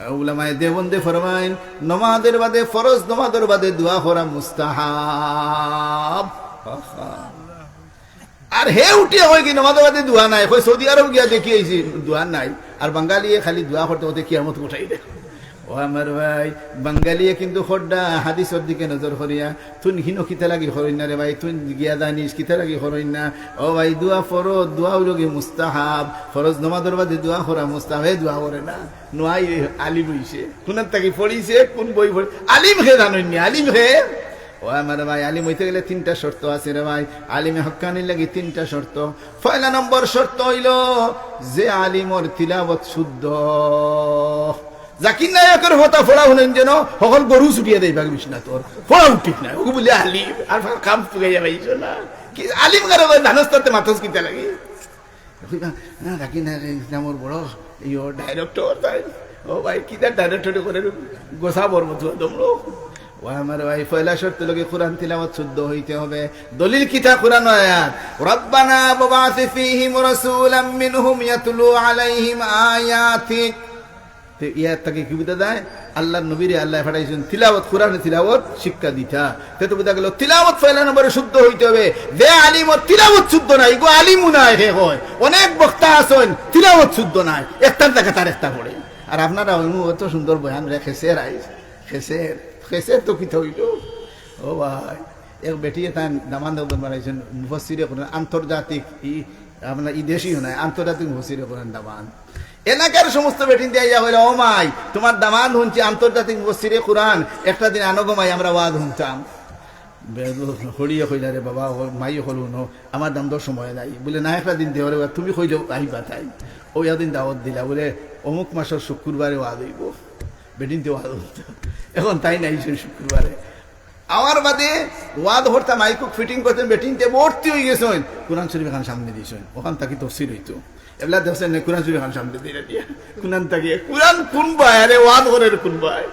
উলামায়ে দেওবন্দে ফরমাইন, নমাজর বাদে, ফরজ নমাজর বাদে দোয়া করা মুস্তাহাব। আর হে উঠিয়া কয় কি, "নমাজর বাদে দোয়া নাই।" কয়, "সৌদি আরব গিয়া দেখি আইছি, দোয়া নাই।" আর বাঙালিয়ে খালি দোয়া করতে করতে কিয়ামত উঠাই দেয়। ও আমার ভাই, বাঙালিয়ে কিন্তু খোদ্দা হাদিসর দিকে নজর করিয়া, তুই হিনো কিতা লাগি করইন না রে ভাই, তুই গিয়া জানিস কিতা লাগি করইন না। ও ভাই, দোয়া ফরজ, দোয়া অইলো গি মুস্তাহাব, ফরজ নমাজর বাদে দোয়া করা মুস্তাহাব, হে দোয়া করে না। নোয়াই আলিম অইছে, কুনান থাকি পড়িছে, কুন বই পড়ি, আলিম কে জানইন নি, আলিম কে। ও আমার ভাই, আলিম অইতে গেলে তিনটা শর্ত আছে রে ভাই। আলিমে হক্কানির লাগি তিনটা শর্ত। পয়লা নম্বর শর্ত অইলো যে আলিমর তিলাওয়াত শুদ্ধ। জাকির নায়কর কথা পড়া হুনইন যেন হকল গরু ছুটিয়া দেয় বাকি বিছনা তোর। পড়া ঠিক নাই, ওগু বুলে আলিম, আর কাম তুকাইয়া পাইছো না। কি আলিম কারে কয়, জানোস তাতে মাতস কিতা লাগি? কইবা, "না, জাকির নায়ক ইসলামর বড় ইয়ো ডাইরেক্টর তাই।" ও ভাই, কিতা ডাইরেক্টরে করে, গোসা বড় মতো দমলো। ও আমার ভাই, পয়লা শর্ত অইলো গি কোরআন তিলাওয়াত শুদ্ধ অইতে হবে। দলিল কিতা? কোরআন আয়াত, "রব্বানা ওয়াবআস ফীহিম রাসূলাম মিনহুম ইয়াতলু আলাইহিম আয়াতিক।" তে ইয়া থাকি কি বুঝা যায়? আল্লাহর নবীরে আল্লায় পাঠাইছইন তিলাওয়াত, কোরআনে তিলাওয়াত শিক্ষা দিতা। তে তো বুঝা গেল তিলাওয়াত পয়লা নম্বরে শুদ্ধ অইতে হবে। যে আলিমর তিলাওয়াত শুদ্ধ নাই, ইগু আলিমও নায়, হে কয়। অনেক বক্তা আছইন, তিলাওয়াত শুদ্ধ নাই, একটার জাগাত আরেকটা পড়ে। আর আপনারা অইমু অত সুন্দর বয়ান রে, খেসের আইস, খেসের, খেসের তো কিতা অইলো? ও ভাই, এক বেটিয়ে তান দামান দামান বানাইছইন, মুফাসসিরে কোরআন, আন্তর্জাতিক, ই, আপনার ই দেশিও নায়, আন্তর্জাতিক মুফাসসিরে কোরআন দামান। এলাকার সমস্ত বেটিন্তে আইয়া কইলা, "ও মাই, তুমার দামান হুনছি আন্তর্জাতিক মুফাসসিরে কোরআন, একটা দিন আনো গো মাই, আমরা ওয়াজ হুনতাম।" বে-, হরিয়ে কইলা, "রে বাবা, ও মাই অকল হুনো, আমার দামদর সময় নাই।" বুলে, "না, একটা দিন দেও রে বাবা, তুমি কইলে আইবা তাই।" অউ একদিন দাওয়াত দিলা, বুলে, "অমুক মাসর শুক্রবারে ওয়াজ অইবো।" বেটিন্তে ওয়াজ হুনতা। এখন তাইন আইছইন শুক্রবারে। আমার বাদে ওয়াজ করতা, মাইক ফিটিং করছইন, বেটিন্তে ভর্তি অইগেছইন। কোরআন শরীফ এখান সামনে দিছইন, ওখান থাকি তফসির অইতো। এবলা দেখছইন নি, কোরআন শরীফ এখান সামনে দিরা দিয়া। কোরআন থাকি, কোরআন কুন বায়, আরে ওয়াজ করের কুন বায়?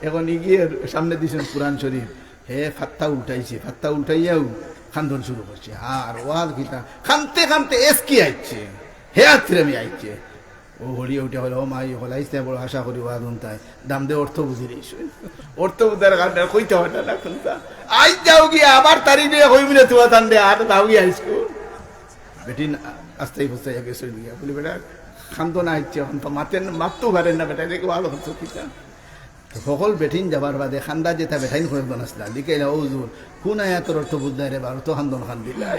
এখন ইগিয়ে সামনে দিছইন কোরআন শরীফ। হে ফাত্তা উল্টাইছে, ফাত্তা উল্টাইয়াউ কান্দন শুরু করছে। আর ওয়াজ কিতা, কানতে কানতে এসকি আইছে, হে আত্রে আমি আইছে। ও হরিয়ে উঠে কইলো, "ও মাই, হকল আইছলায়, বড় আশা করি ওয়াজ হুনতায়, দাম দে অর্থ বুঝি রইছে।" অর্থ বুঝার কারণে কইতে হয় না, না হুনতা। আইজ যাওগি, আবার তারিখ দিয়া কইবি না তুয়া তান দে, আর যাওগি আইজকু। বেটিন আস্তাই ফুস্তাই গেছে গিয়া। বলি, "বেটা, কান্দন আইছে, এখন তো মাতে, মাততেও পারের না বেটা, দেখি ওয়াজ করছো কিতা?" তো হকল বেটিন যাবার বাদে কান্দা যেতা বেটাইন কয়েকজন আছলা, লিখাইলা, "ও হুজুর, কুন আয়াতর অর্থ বুঝলায় রে বা, অত কান্দন কান্দিলায়?"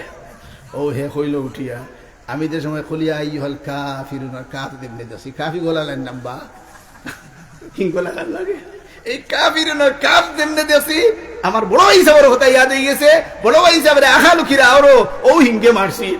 ও হে কইলো উঠিয়া, "আমি যে সময় কুল ইয়া আইয়ুহাল কাফিরুনর কাফ যেমনে দেখছি, কাফি গলা লাইন নাম্বা, হিঙ্গলা কান লাগে। এই কাফিরুনর কাফ যেমনে দেখছি, আমার বড় ভাইসাবর কথা ইয়াদ অইগেছে, বড় ভাইসাবরে আখা লুকিরা আরো ও হিঙ্গে মারছি।"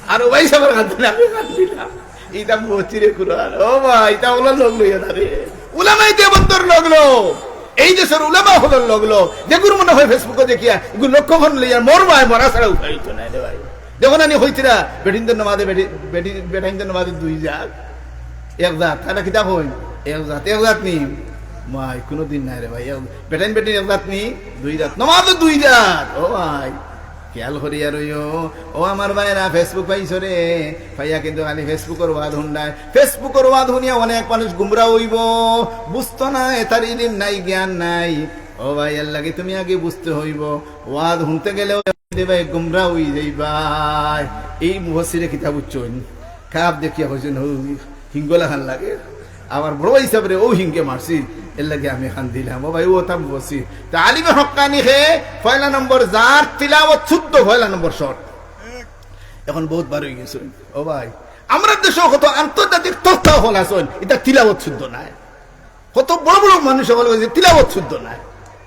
আর ও ভাইসাবর কান্দন আমি কান্দিলাম। ইতা মুফাসসিরে কুরআন। ও ভাই, ইতা অকলর লগ লইও না রে। উলামায়ে দেওবন্দর লগ লও। এই দেশর উলামা অকলর লগ লও। যেগুর মনে হয় Facebook-ও দেখিয়া, এগুর লক্ষ্যখান লইয়া মর ভাই, মরা ছাড়া উপায় তো নাই রে ভাই। দেখো না নি কইতরা, বেটিন্তর নমাজে বেটি-, বেটি-, বেটাইন্তর নমাজে দুই জাত। এক জাত, তারা কিতা কইন? এক জাত, এক জাত নি? ভাই, কুনুদিন নাই রে ভাই। এক, বেটাইন বেটিন এক জাত নি? দুই জাত। নমাজও দুই জাত। ও ভাই, খেয়াল করিয়া রইও, ও আমার ভাইরা, Facebook পাইছো রে, পাইয়া কিন্তু খালি Facebook-অর ওয়াজ হুনরায়। Facebook-অর ওয়াজ হুনিয়া অনেক মানুষ গুমরা অইবো, বুঝতো না, এতার ইলিম নাই, জ্ঞান নাই। ও ভাই, এরলাগি তুমি আগে বুঝতে অইবো, ওয়াজ হুনতে গেলেও ভাই গুমরা অই যাইবায়। এই মুফাসসিরে কিতা বুঝছইন, কাফ দেখিয়া কইছইন, "হৌ, হিঙ্গলা খান লাগে।" আমার বড় ভাইসাবরে ও হিঙ্গে মারছিল, এরলাগি আমি কান্দিলাম। ও ভাই, ও তাম বসি। তা আলিমে হক্কানি হে পয়লা নম্বর, যার তিলাওয়াত শুদ্ধ, পয়লা নম্বর শর্ত। এখন বহুত বার অইগেছে। ও ভাই, আমরার দেশো কত আন্তর্জাতিক তক্তা অকল আছইন, ইতা তিলাওয়াত শুদ্ধ নায়। কত বড় বড় মানুষ অকল কইছে তিলাওয়াত শুদ্ধ নায়।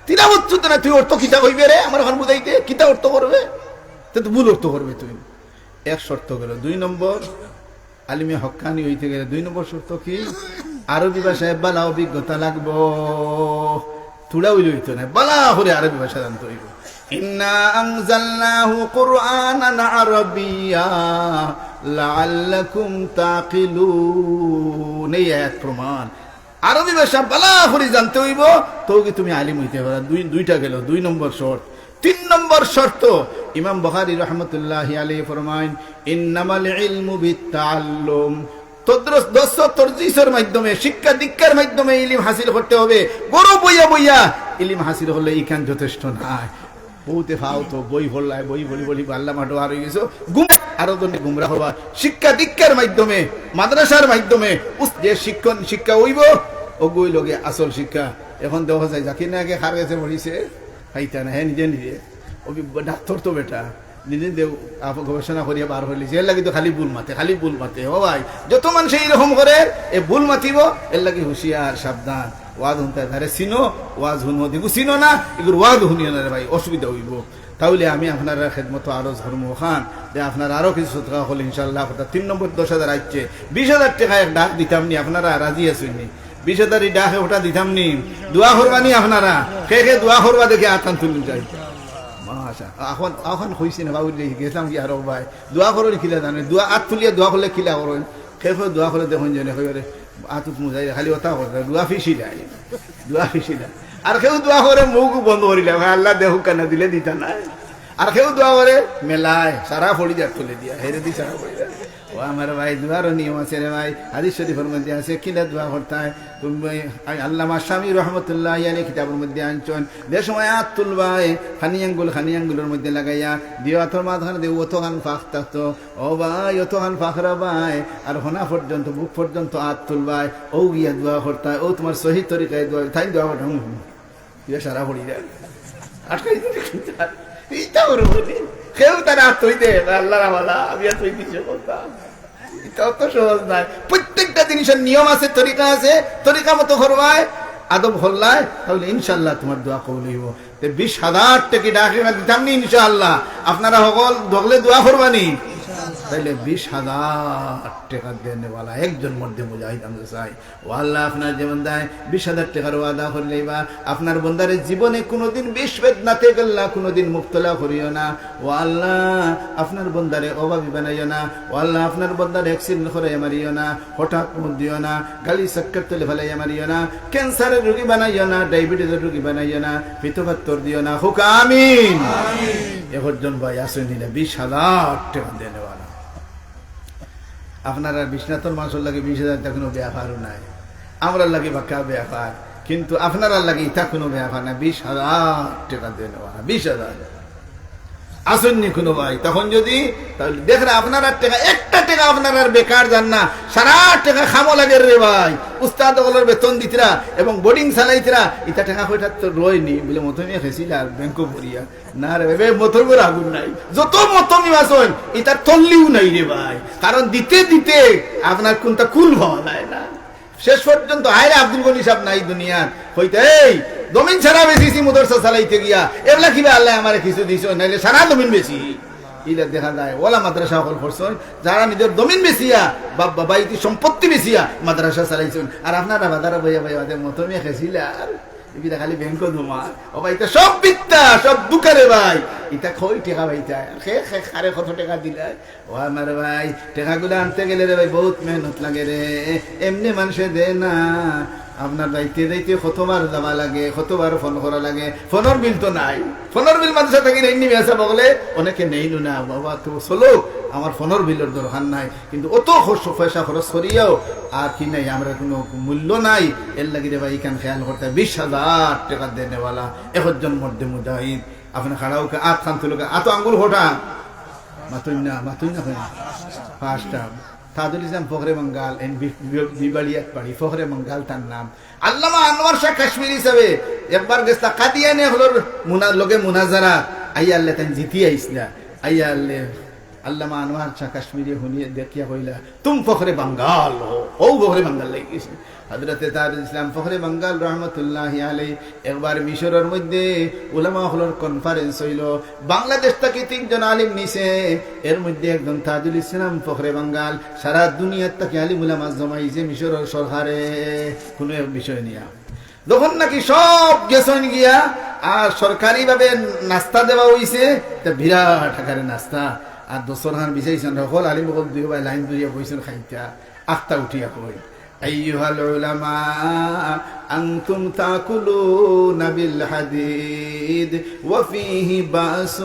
তিলাওয়াত শুদ্ধ নায়, তুই অর্থ কিতা কইবে রে? আমার অখন বুঝাইতে কিতা অর্থ করবে? তে তো ভুল অর্থ করবে তুই। এক শর্ত গেল। দুই নম্বর, আলিমে হক্কানি অইতে গেলে দুই নম্বর শর্ত কি? আরবি ভাষায় ভালা অভিজ্ঞতা লাগবো। থুড়া অইলে অইতো নায়, ভালা করি আরবি ভাষা জানতে অইবো। ইন্না আনজালনাহু কুরআনান আরাবিয়্যা লাআল্লাকুম তাকিলুন। এই আয়াত প্রমাণ। আরবি ভাষা ভালা করি জানতে অইবো, তৌগি তুমি আলিম অইতে পারবা। দুই, দুইটা গেল, দুই নম্বর শর্ত। তিন নম্বর শর্ত, ইমাম বুখারী রহমতুল্লাহি আলাইহি ফরমাইন, "ইন্নামাল ইলমু বিত তাআল্লুম।" তদ্রস, দর্শ তদরিসর মাধ্যমে, শিক্ষা দীক্ষার মাধ্যমে ইলিম হাসিল করতে হবে। ঘরো বইয়া বইয়া ইলিম হাসিল করলে ইখান যথেষ্ট নায়। বহুতে ফাও তো বই পড়লায়, বই পড়ি পড়ি আল্লামা ডোয়ার অইগেছে, গুম-, আরো জনে গুমরা অইবা। শিক্ষা দীক্ষার মাধ্যমে, মাদ্রাসার মাধ্যমে উস-, যে শিক্ষণ, শিক্ষা অইবো, অগুই লগে আসল শিক্ষা। এখন দেখা যায় জাকির নায়কে কার গেছে পড়ছে, পাইতা না, হে নিজে নিজে। ও বি-, ডাক্তর তো বেটা, নিজে নিজে আপ-, গবেষণা করিয়া বার করলি, এরলাগি তো খালি ভুল মাতে, খালি ভুল মাতে। ও ভাই, যত মানষে এইরকম করের, এ ভুল মাতিবো, এরলাগি হুঁশিয়ার, সাবধান। ওয়াজ হুনতে যারে চিনো, ওয়াজ হুনো, যেগু চিনো না, এগুর ওয়াজ হুনিও না রে ভাই, অসুবিধা অইবো। তাইলে আমি আপনারার খেদমতো আরজ করমু অখান, যে আপনারা আরো কিছু সদকা অকল ইনশাআল্লাহ, অর্থাৎ তিন নম্বর দশ হাজার আইছে, বিশ হাজার টেকা এক ডাক দিতাম নি, আপনারা রাজি আছইন নি? বিশ হাজার ই ডাকে ওটা দিতাম নি, দোয়া করবা নি আপনারা? কে কে দোয়া করবা দেখি আত খান তুলুন যাই। মাশা, অখন, অখন কইছি না বাবু রে, গেছিলাম কি আরো ভাই, দোয়া করইন কিলা জানে, দোয়া আত তুলিয়া দোয়া করলে কিলা করইন, কে কে দোয়া করলে দেখইন জানে, কইবারে আতুত মুজাই খালি ওটা করে, দোয়া ফিসিলা, দোয়া ফিসিলা। আর কেউ দোয়া করে মুখ বন্ধ করিলা, ভাই আল্লাহ দেহুক কানা দিলে দিতা নায়। আর কেউ দোয়া করে মেলায়, সারা ফড়ি যার তুলে দিয়া, হেরে দি সারা ফড়ি যার। ও আমার ভাই, দোয়ারও নিয়ম আছে রে ভাই। হাদিস শরীফর মধ্যে আছে, কিলা দোয়া করতায়? তুমি, আল্লামা শামী রহমতুল্লাহি আলাইহি কিতাবর মধ্যে আনছইন, যে সময় আত তুলবায়, খানি আঙ্গুল, খানি আঙ্গুলর মধ্যে লাগাইয়া, দিও আতর মাঝখানে দিও, অতখান ফাঁক থাকতো। ও ভাই, অতখান ফাঁকরা ভাই, আর হনা পর্যন্ত, বুক পর্যন্ত আত তুলবায়, ও গিয়া দোয়া করতায়, ও তোমার সহি তরিকায় দোয়া, তাই দোয়া করতাম। ইয়া সারা পড়ি যায়। আটকাই দিতে কিন্তু আর ইটা ওর মধ্যে। কেউ তার আত তুই দে, আল্লাহর হাওলা, আমি আর তুই দিছে করতাম। ইটা অত সহজ নায়। প্রত্যেকটা জিনিসর নিয়ম আছে, তরিকা আছে, তরিকা মতো করবায়, আদব করলায়, তাইলে ইনশাআল্লাহ তোমার দোয়া কবুল অইবো। তে বিশ হাজার টেকা ডাকে দিতাম নি ইনশাআল্লাহ। আপনারা হকল ধরলে দোয়া করবা নি? তাইলে বিশ হাজার টেকা দেনেওয়ালা একজন মর্দে মুজাহিদ আমরা চাই। ও আল্লাহ, আপনার যে বান্দায় বিশ হাজার টেকার ওয়াদা করি লইবা, আপনার বন্দারে জীবনে কুনুদিন বিষ বেদনাতে গেল্লা কুনুদিন মুবতলা করিও না। ও আল্লাহ, আপনার বন্দারে অভাবী বানাইও না। ও আল্লাহ, আপনার বন্দারে accident করাইয়া মারিও না, হঠাৎ মউত দিও না, গাড়ি চক্কর তলে ফালাইয়া মারিও না, cancer-এর রোগী বানাইও না, diabetes-এর রোগী বানাইও না, পিতপাত্তর দিও না। হোক আমিন। একজন ভাই আছইন নি বিশ হাজার টেকা দেনেওয়ালা। আপনারা বিশ্বনাথর মানষর লাগি বিশ হাজার ইতা কুনু ব্যাপারও নায়, আমরার লাগি বাক্কা ব্যাপার, কিন্তু আপনারার লাগি ইতা কুনু ব্যাপার না। বিশ হাজার টেকা দেনেওয়ালা, বিশ হাজার। আছইন নি কুনু ভাই? তখন যদি, তাইলে দেখরা আপনারার টেকা, একটা টেকা আপনারার বেকার যার না, সারা টেকা কামো লাগের রে ভাই। উস্তাদ অকলর বেতন দিতরা এবং boarding চালাইতরা, ইতা টেকা কয়টা তো রয়নি, বুলে মতমিয়া খাইছিলা আর ব্যাংকো ভরিয়া। না রে ভাই, মতমর আগুন নাই। যত মতমি আছইন, ইতার তল্লিও নাই রে ভাই। কারণ দিতে দিতে আপনার কুনটা কুল পাওয়া যায় না। শেষ পর্যন্ত, "হায় রে আব্দুল গনি সাব নাই দুনিয়াত," কইতা, "এই জমিন ছাড়া বেচিছি মাদ্রাসা চালাইতে গিয়া, এবলা কিবা আল্লায় আমারে কিছু দিছইন, নাইলে সারা জমিন বেচি।" ইলা দেখা যায়, অলা মাদ্রাসা অকল করছইন, যারা নিজর জমিন বেচিয়া, বা, বা, বাড়ির সম্পত্তি বেচিয়া মাদ্রাসা চালাইছইন, আর আপনারা বাজারো বইয়া বইয়া বাদে মতমিয়া খাইছিলা আর ইবিরা খালি ব্যাংকো জমা। ও ভাই, ইতা সব মিথ্যা, সব ধুকা রে ভাই। ইতা কই টেকা পাইতা? খে, খে, কারে কত টেকা দিলা? ও আমার ভাই, টেকাগুলা আনতে গেলে রে ভাই, বউত মেহনত লাগে রে, এমনে মানষে দেয় না। আপনার যাইতে যাইতে কতবার যাওয়া লাগে, কতবার ফোন করা লাগে, ফোনর বিল তো নাই। ফোনর বিল মাদ্রাসা থাকি নেইন নি মেসাব অকলে, অনেকে নেইন না, বাবা তো চলো, আমার ফোনর বিলর দরকার নাই। কিন্তু অত খরচ, পয়সা খরচ করিয়াও আর কি নাই, আমরার কুনু মূল্য নাই। এরলাগি রে ভাই, ইখান খেয়াল করতে, বিশ হাজার টেকা দেনেওয়ালা একজন মর্দে মুজাহিদ, আপনে খাড়া অউক্কা, আত খান তুলুক্কা, আত আঙ্গুল কয়টা? মাতইন না, মাতইন না, কইন। পাঁচটা। তাজুল ইসলাম ফখরে বাঙ্গাল, এন বি-, বি-, বিবাড়িয়াত বাড়ি, ফখরে বাঙ্গাল তান নাম। আল্লামা আনোয়ার শাহ কাশ্মীরি হিসাবে একবার গেছলা কাদিয়ানি অকলর মুনা-, লগে মুনাজারা, আইয়া আল্লে তাইন জিতি আইছলা, আইয়া আল্লে আল্লামা আনোয়ার শাহ কাশ্মীরি হুনিয়া দেখিয়া কইলা, "তুম ফখরে বাঙ্গাল হো।" ও ফখরে বাঙ্গাল লাগি গেছে। হযরতে তাজুল ইসলাম ফখরে বাঙ্গাল রহমতুল্লাহি আলাইহি একবার মিশরর মধ্যে উলামা অকলর conference অইলো। বাংলাদেশ থাকি তিনজন আলিম নিছে, এর মধ্যে একজন তাজুল ইসলাম ফখরে বাঙ্গাল। সারা দুনিয়ার থাকি আলিম উলামা জমাইছে মিশরর সরকারে কুনু এক বিষয় নিয়া। যখন নাকি সব গেছইন গিয়া, আর সরকারিভাবে নাস্তা দেওয়া অইছে, তে বিরাট আকারে নাস্তা। আর দস্তরখান বিছাইছইন, হকল আলিম অকল দুইও বায় লাইন ধরিয়া বইছইন খাইতা, আখতা উঠিয়া কইন, "أيها العلماء، أنتم تأكلون بالحديد وفيه بأس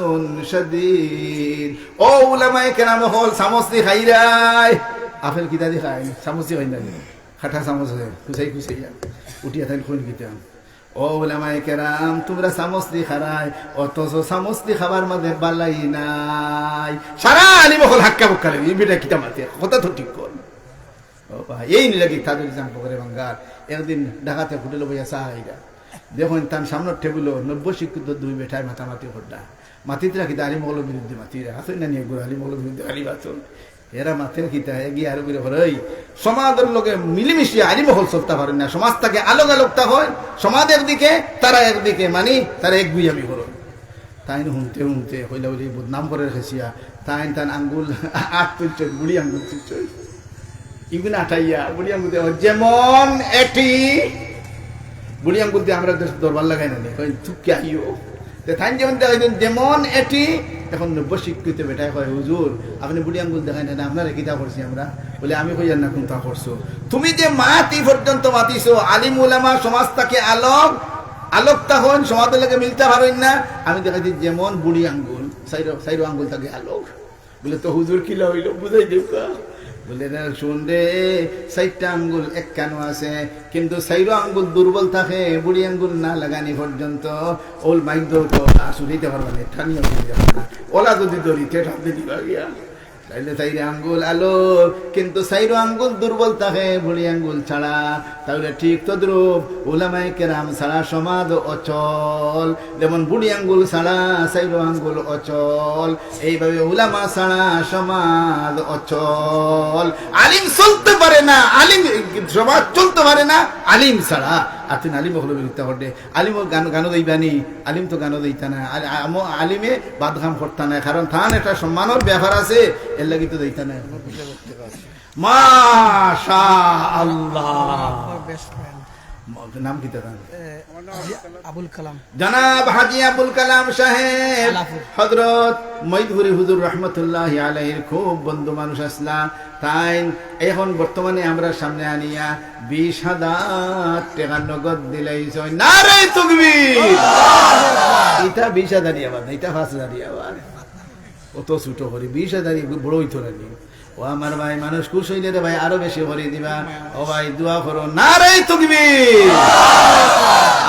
شديد।" ও উলামায়ে কেরাম অকল, চামচ দি খাইরায়। আপেল কিতা দি খাইন? চামচ দি খাইন না নি? কাটা চামচ আছে, খুচাই খুচাইয়া। উঠিয়া তাইন কইন কিতা, "ও উলামায়ে কেরাম, তুমরা চামচ দি খারায়, অথচ চামচ দি খাবার মাঝে বালাই নাই।" সারা আলিম অকল হাক্কা বক্কা লাগি, "ই বেটা কিতা মাতে, কথা তো ঠিক কর।" ও বা, এইন লাগি তাজুল ইসলাম ফখরে বাঙ্গাল একদিন ঢাকাতে হোটেলো বইয়া চা খাইরা। দেখইন তান সামনর টেবুলো নব্য শিক্ষিত দুই বেটায় মাতামাতি কররা। মাতিতরা কিতা, আলিম অকলর বিরুদ্ধে মাতিরা। আছইন না নি এগুলো আলিম অকলর বিরুদ্ধে খালি বাচন। এরা মাতের কিতা, এগিয়ে আরো করে করে, "ওই সমাজর লগে মিলিমিশিয়া আলিম অকল চলতা পারইন না, সমাজ থাকি আলগ আলগ থাকইন, সমাজ একদিকে, তারা একদিকে, মানি তারা এক গুইয়ামি করইন।" তাইন হুনতে হুনতে কইলা বুলে বদনাম করের খেসিয়া, তাইন তান আঙ্গুল আত তুলছইন, বুড়ি আঙ্গুল তুলছইন। ইগুন আটাইয়া বুড়ি আঙ্গুল দিয়া, "যেমন এটি।" বুড়ি আঙ্গুল দিয়া আমরা দেশ দরবার লাগাই না নি, কই, "চুপকে আইও।" তে তাইন যেমন দেখাইছইন, "যেমন এটি।" এখন নব্য শিক্ষিত বেটায় কয়, "হুজুর, আপনে বুড়ি আঙ্গুল দেখাইন না, আপনারে কিতা করছি আমরা?" বুলে, "আমি কইয়ার না কুনতা করছো। তুমি যে মাত ই পর্যন্ত মাতিছো, আলিম উলামা সমাজ থাকি আলগ, আলগ থাকইন, সমাজর লগে মিলতা পারইন না, আমি দেখাইছি যেমন বুড়ি আঙ্গুল, চাইরো, চাইরো আঙ্গুল থাকি আলগ।" বুলে, "তো হুজুর কিলা অইলো, বুঝাই দেউক্কা।" বুলে, "না, হুন রে, চাইরটা আঙ্গুল এক কানো আছে, কিন্তু চাইরো আঙ্গুল দুর্বল থাকে, বুড়ি আঙ্গুল না লাগানি পর্যন্ত অউল মাইর দৌড় তো না ছুটিতে পারবা না, টানিয়া ছুটিতে পারবা না। অলা যদি ধরি, তে টানতে দিবা গিয়া। তাইলে চাইরো আঙ্গুল আলগ, কিন্তু চাইরো আঙ্গুল দুর্বল থাকে, বুড়ি আঙ্গুল ছাড়া।" তাইলে ঠিক তদ্রূপ উলামায়ে কেরাম ছাড়া সমাজ অচল, যেমন বুড়ি আঙ্গুল ছাড়া চাইরো আঙ্গুল অচল, এইভাবে উলামা ছাড়া সমাজ অচল। আলিম চলতে পারে না, আলিম, সমাজ চলতে পারে না আলিম ছাড়া, আতিন আলিম অকলে বিরোধিতা করে। আলিম গান, গানও দিবা নি? আলিম তো গানও দিতা না। আল-, আমো-, আলিমে বাদ কাম করতা না, কারণ তান একটা সম্মানর ব্যাপার আছে, এর লাগি তো দিতা না। মাশা আল্লাহ। আমার বেস্ট ফ্রেন্ড। ম-, নাম কিতা তান? এ, হাজি আবুল কালাম। জনাব হাজি আবুল কালাম সাহেব, আলাপুর। হযরত মৈদপুরী হুজুর রহমতুল্লাহি আলাইহির খুব বন্ধু মানুষ আছলা। তাইন এখন বর্তমানে আমরার সামনে আনিয়া বিশ হাজার টেকা নগদ দিলাইছইন। নারে তকবীর। ইটা বিশ হাজারই আবার না, ইটা পাঁচ হাজারই আবার। অত ছোট করি, বিশ হাজারই বড় অইতো না নি? ও আমার ভাই, মানুষ খুশ অইলে রে ভাই, আরো বেশি করি দিবা। ও ভাই, দোয়া করো, নারে তকবীর।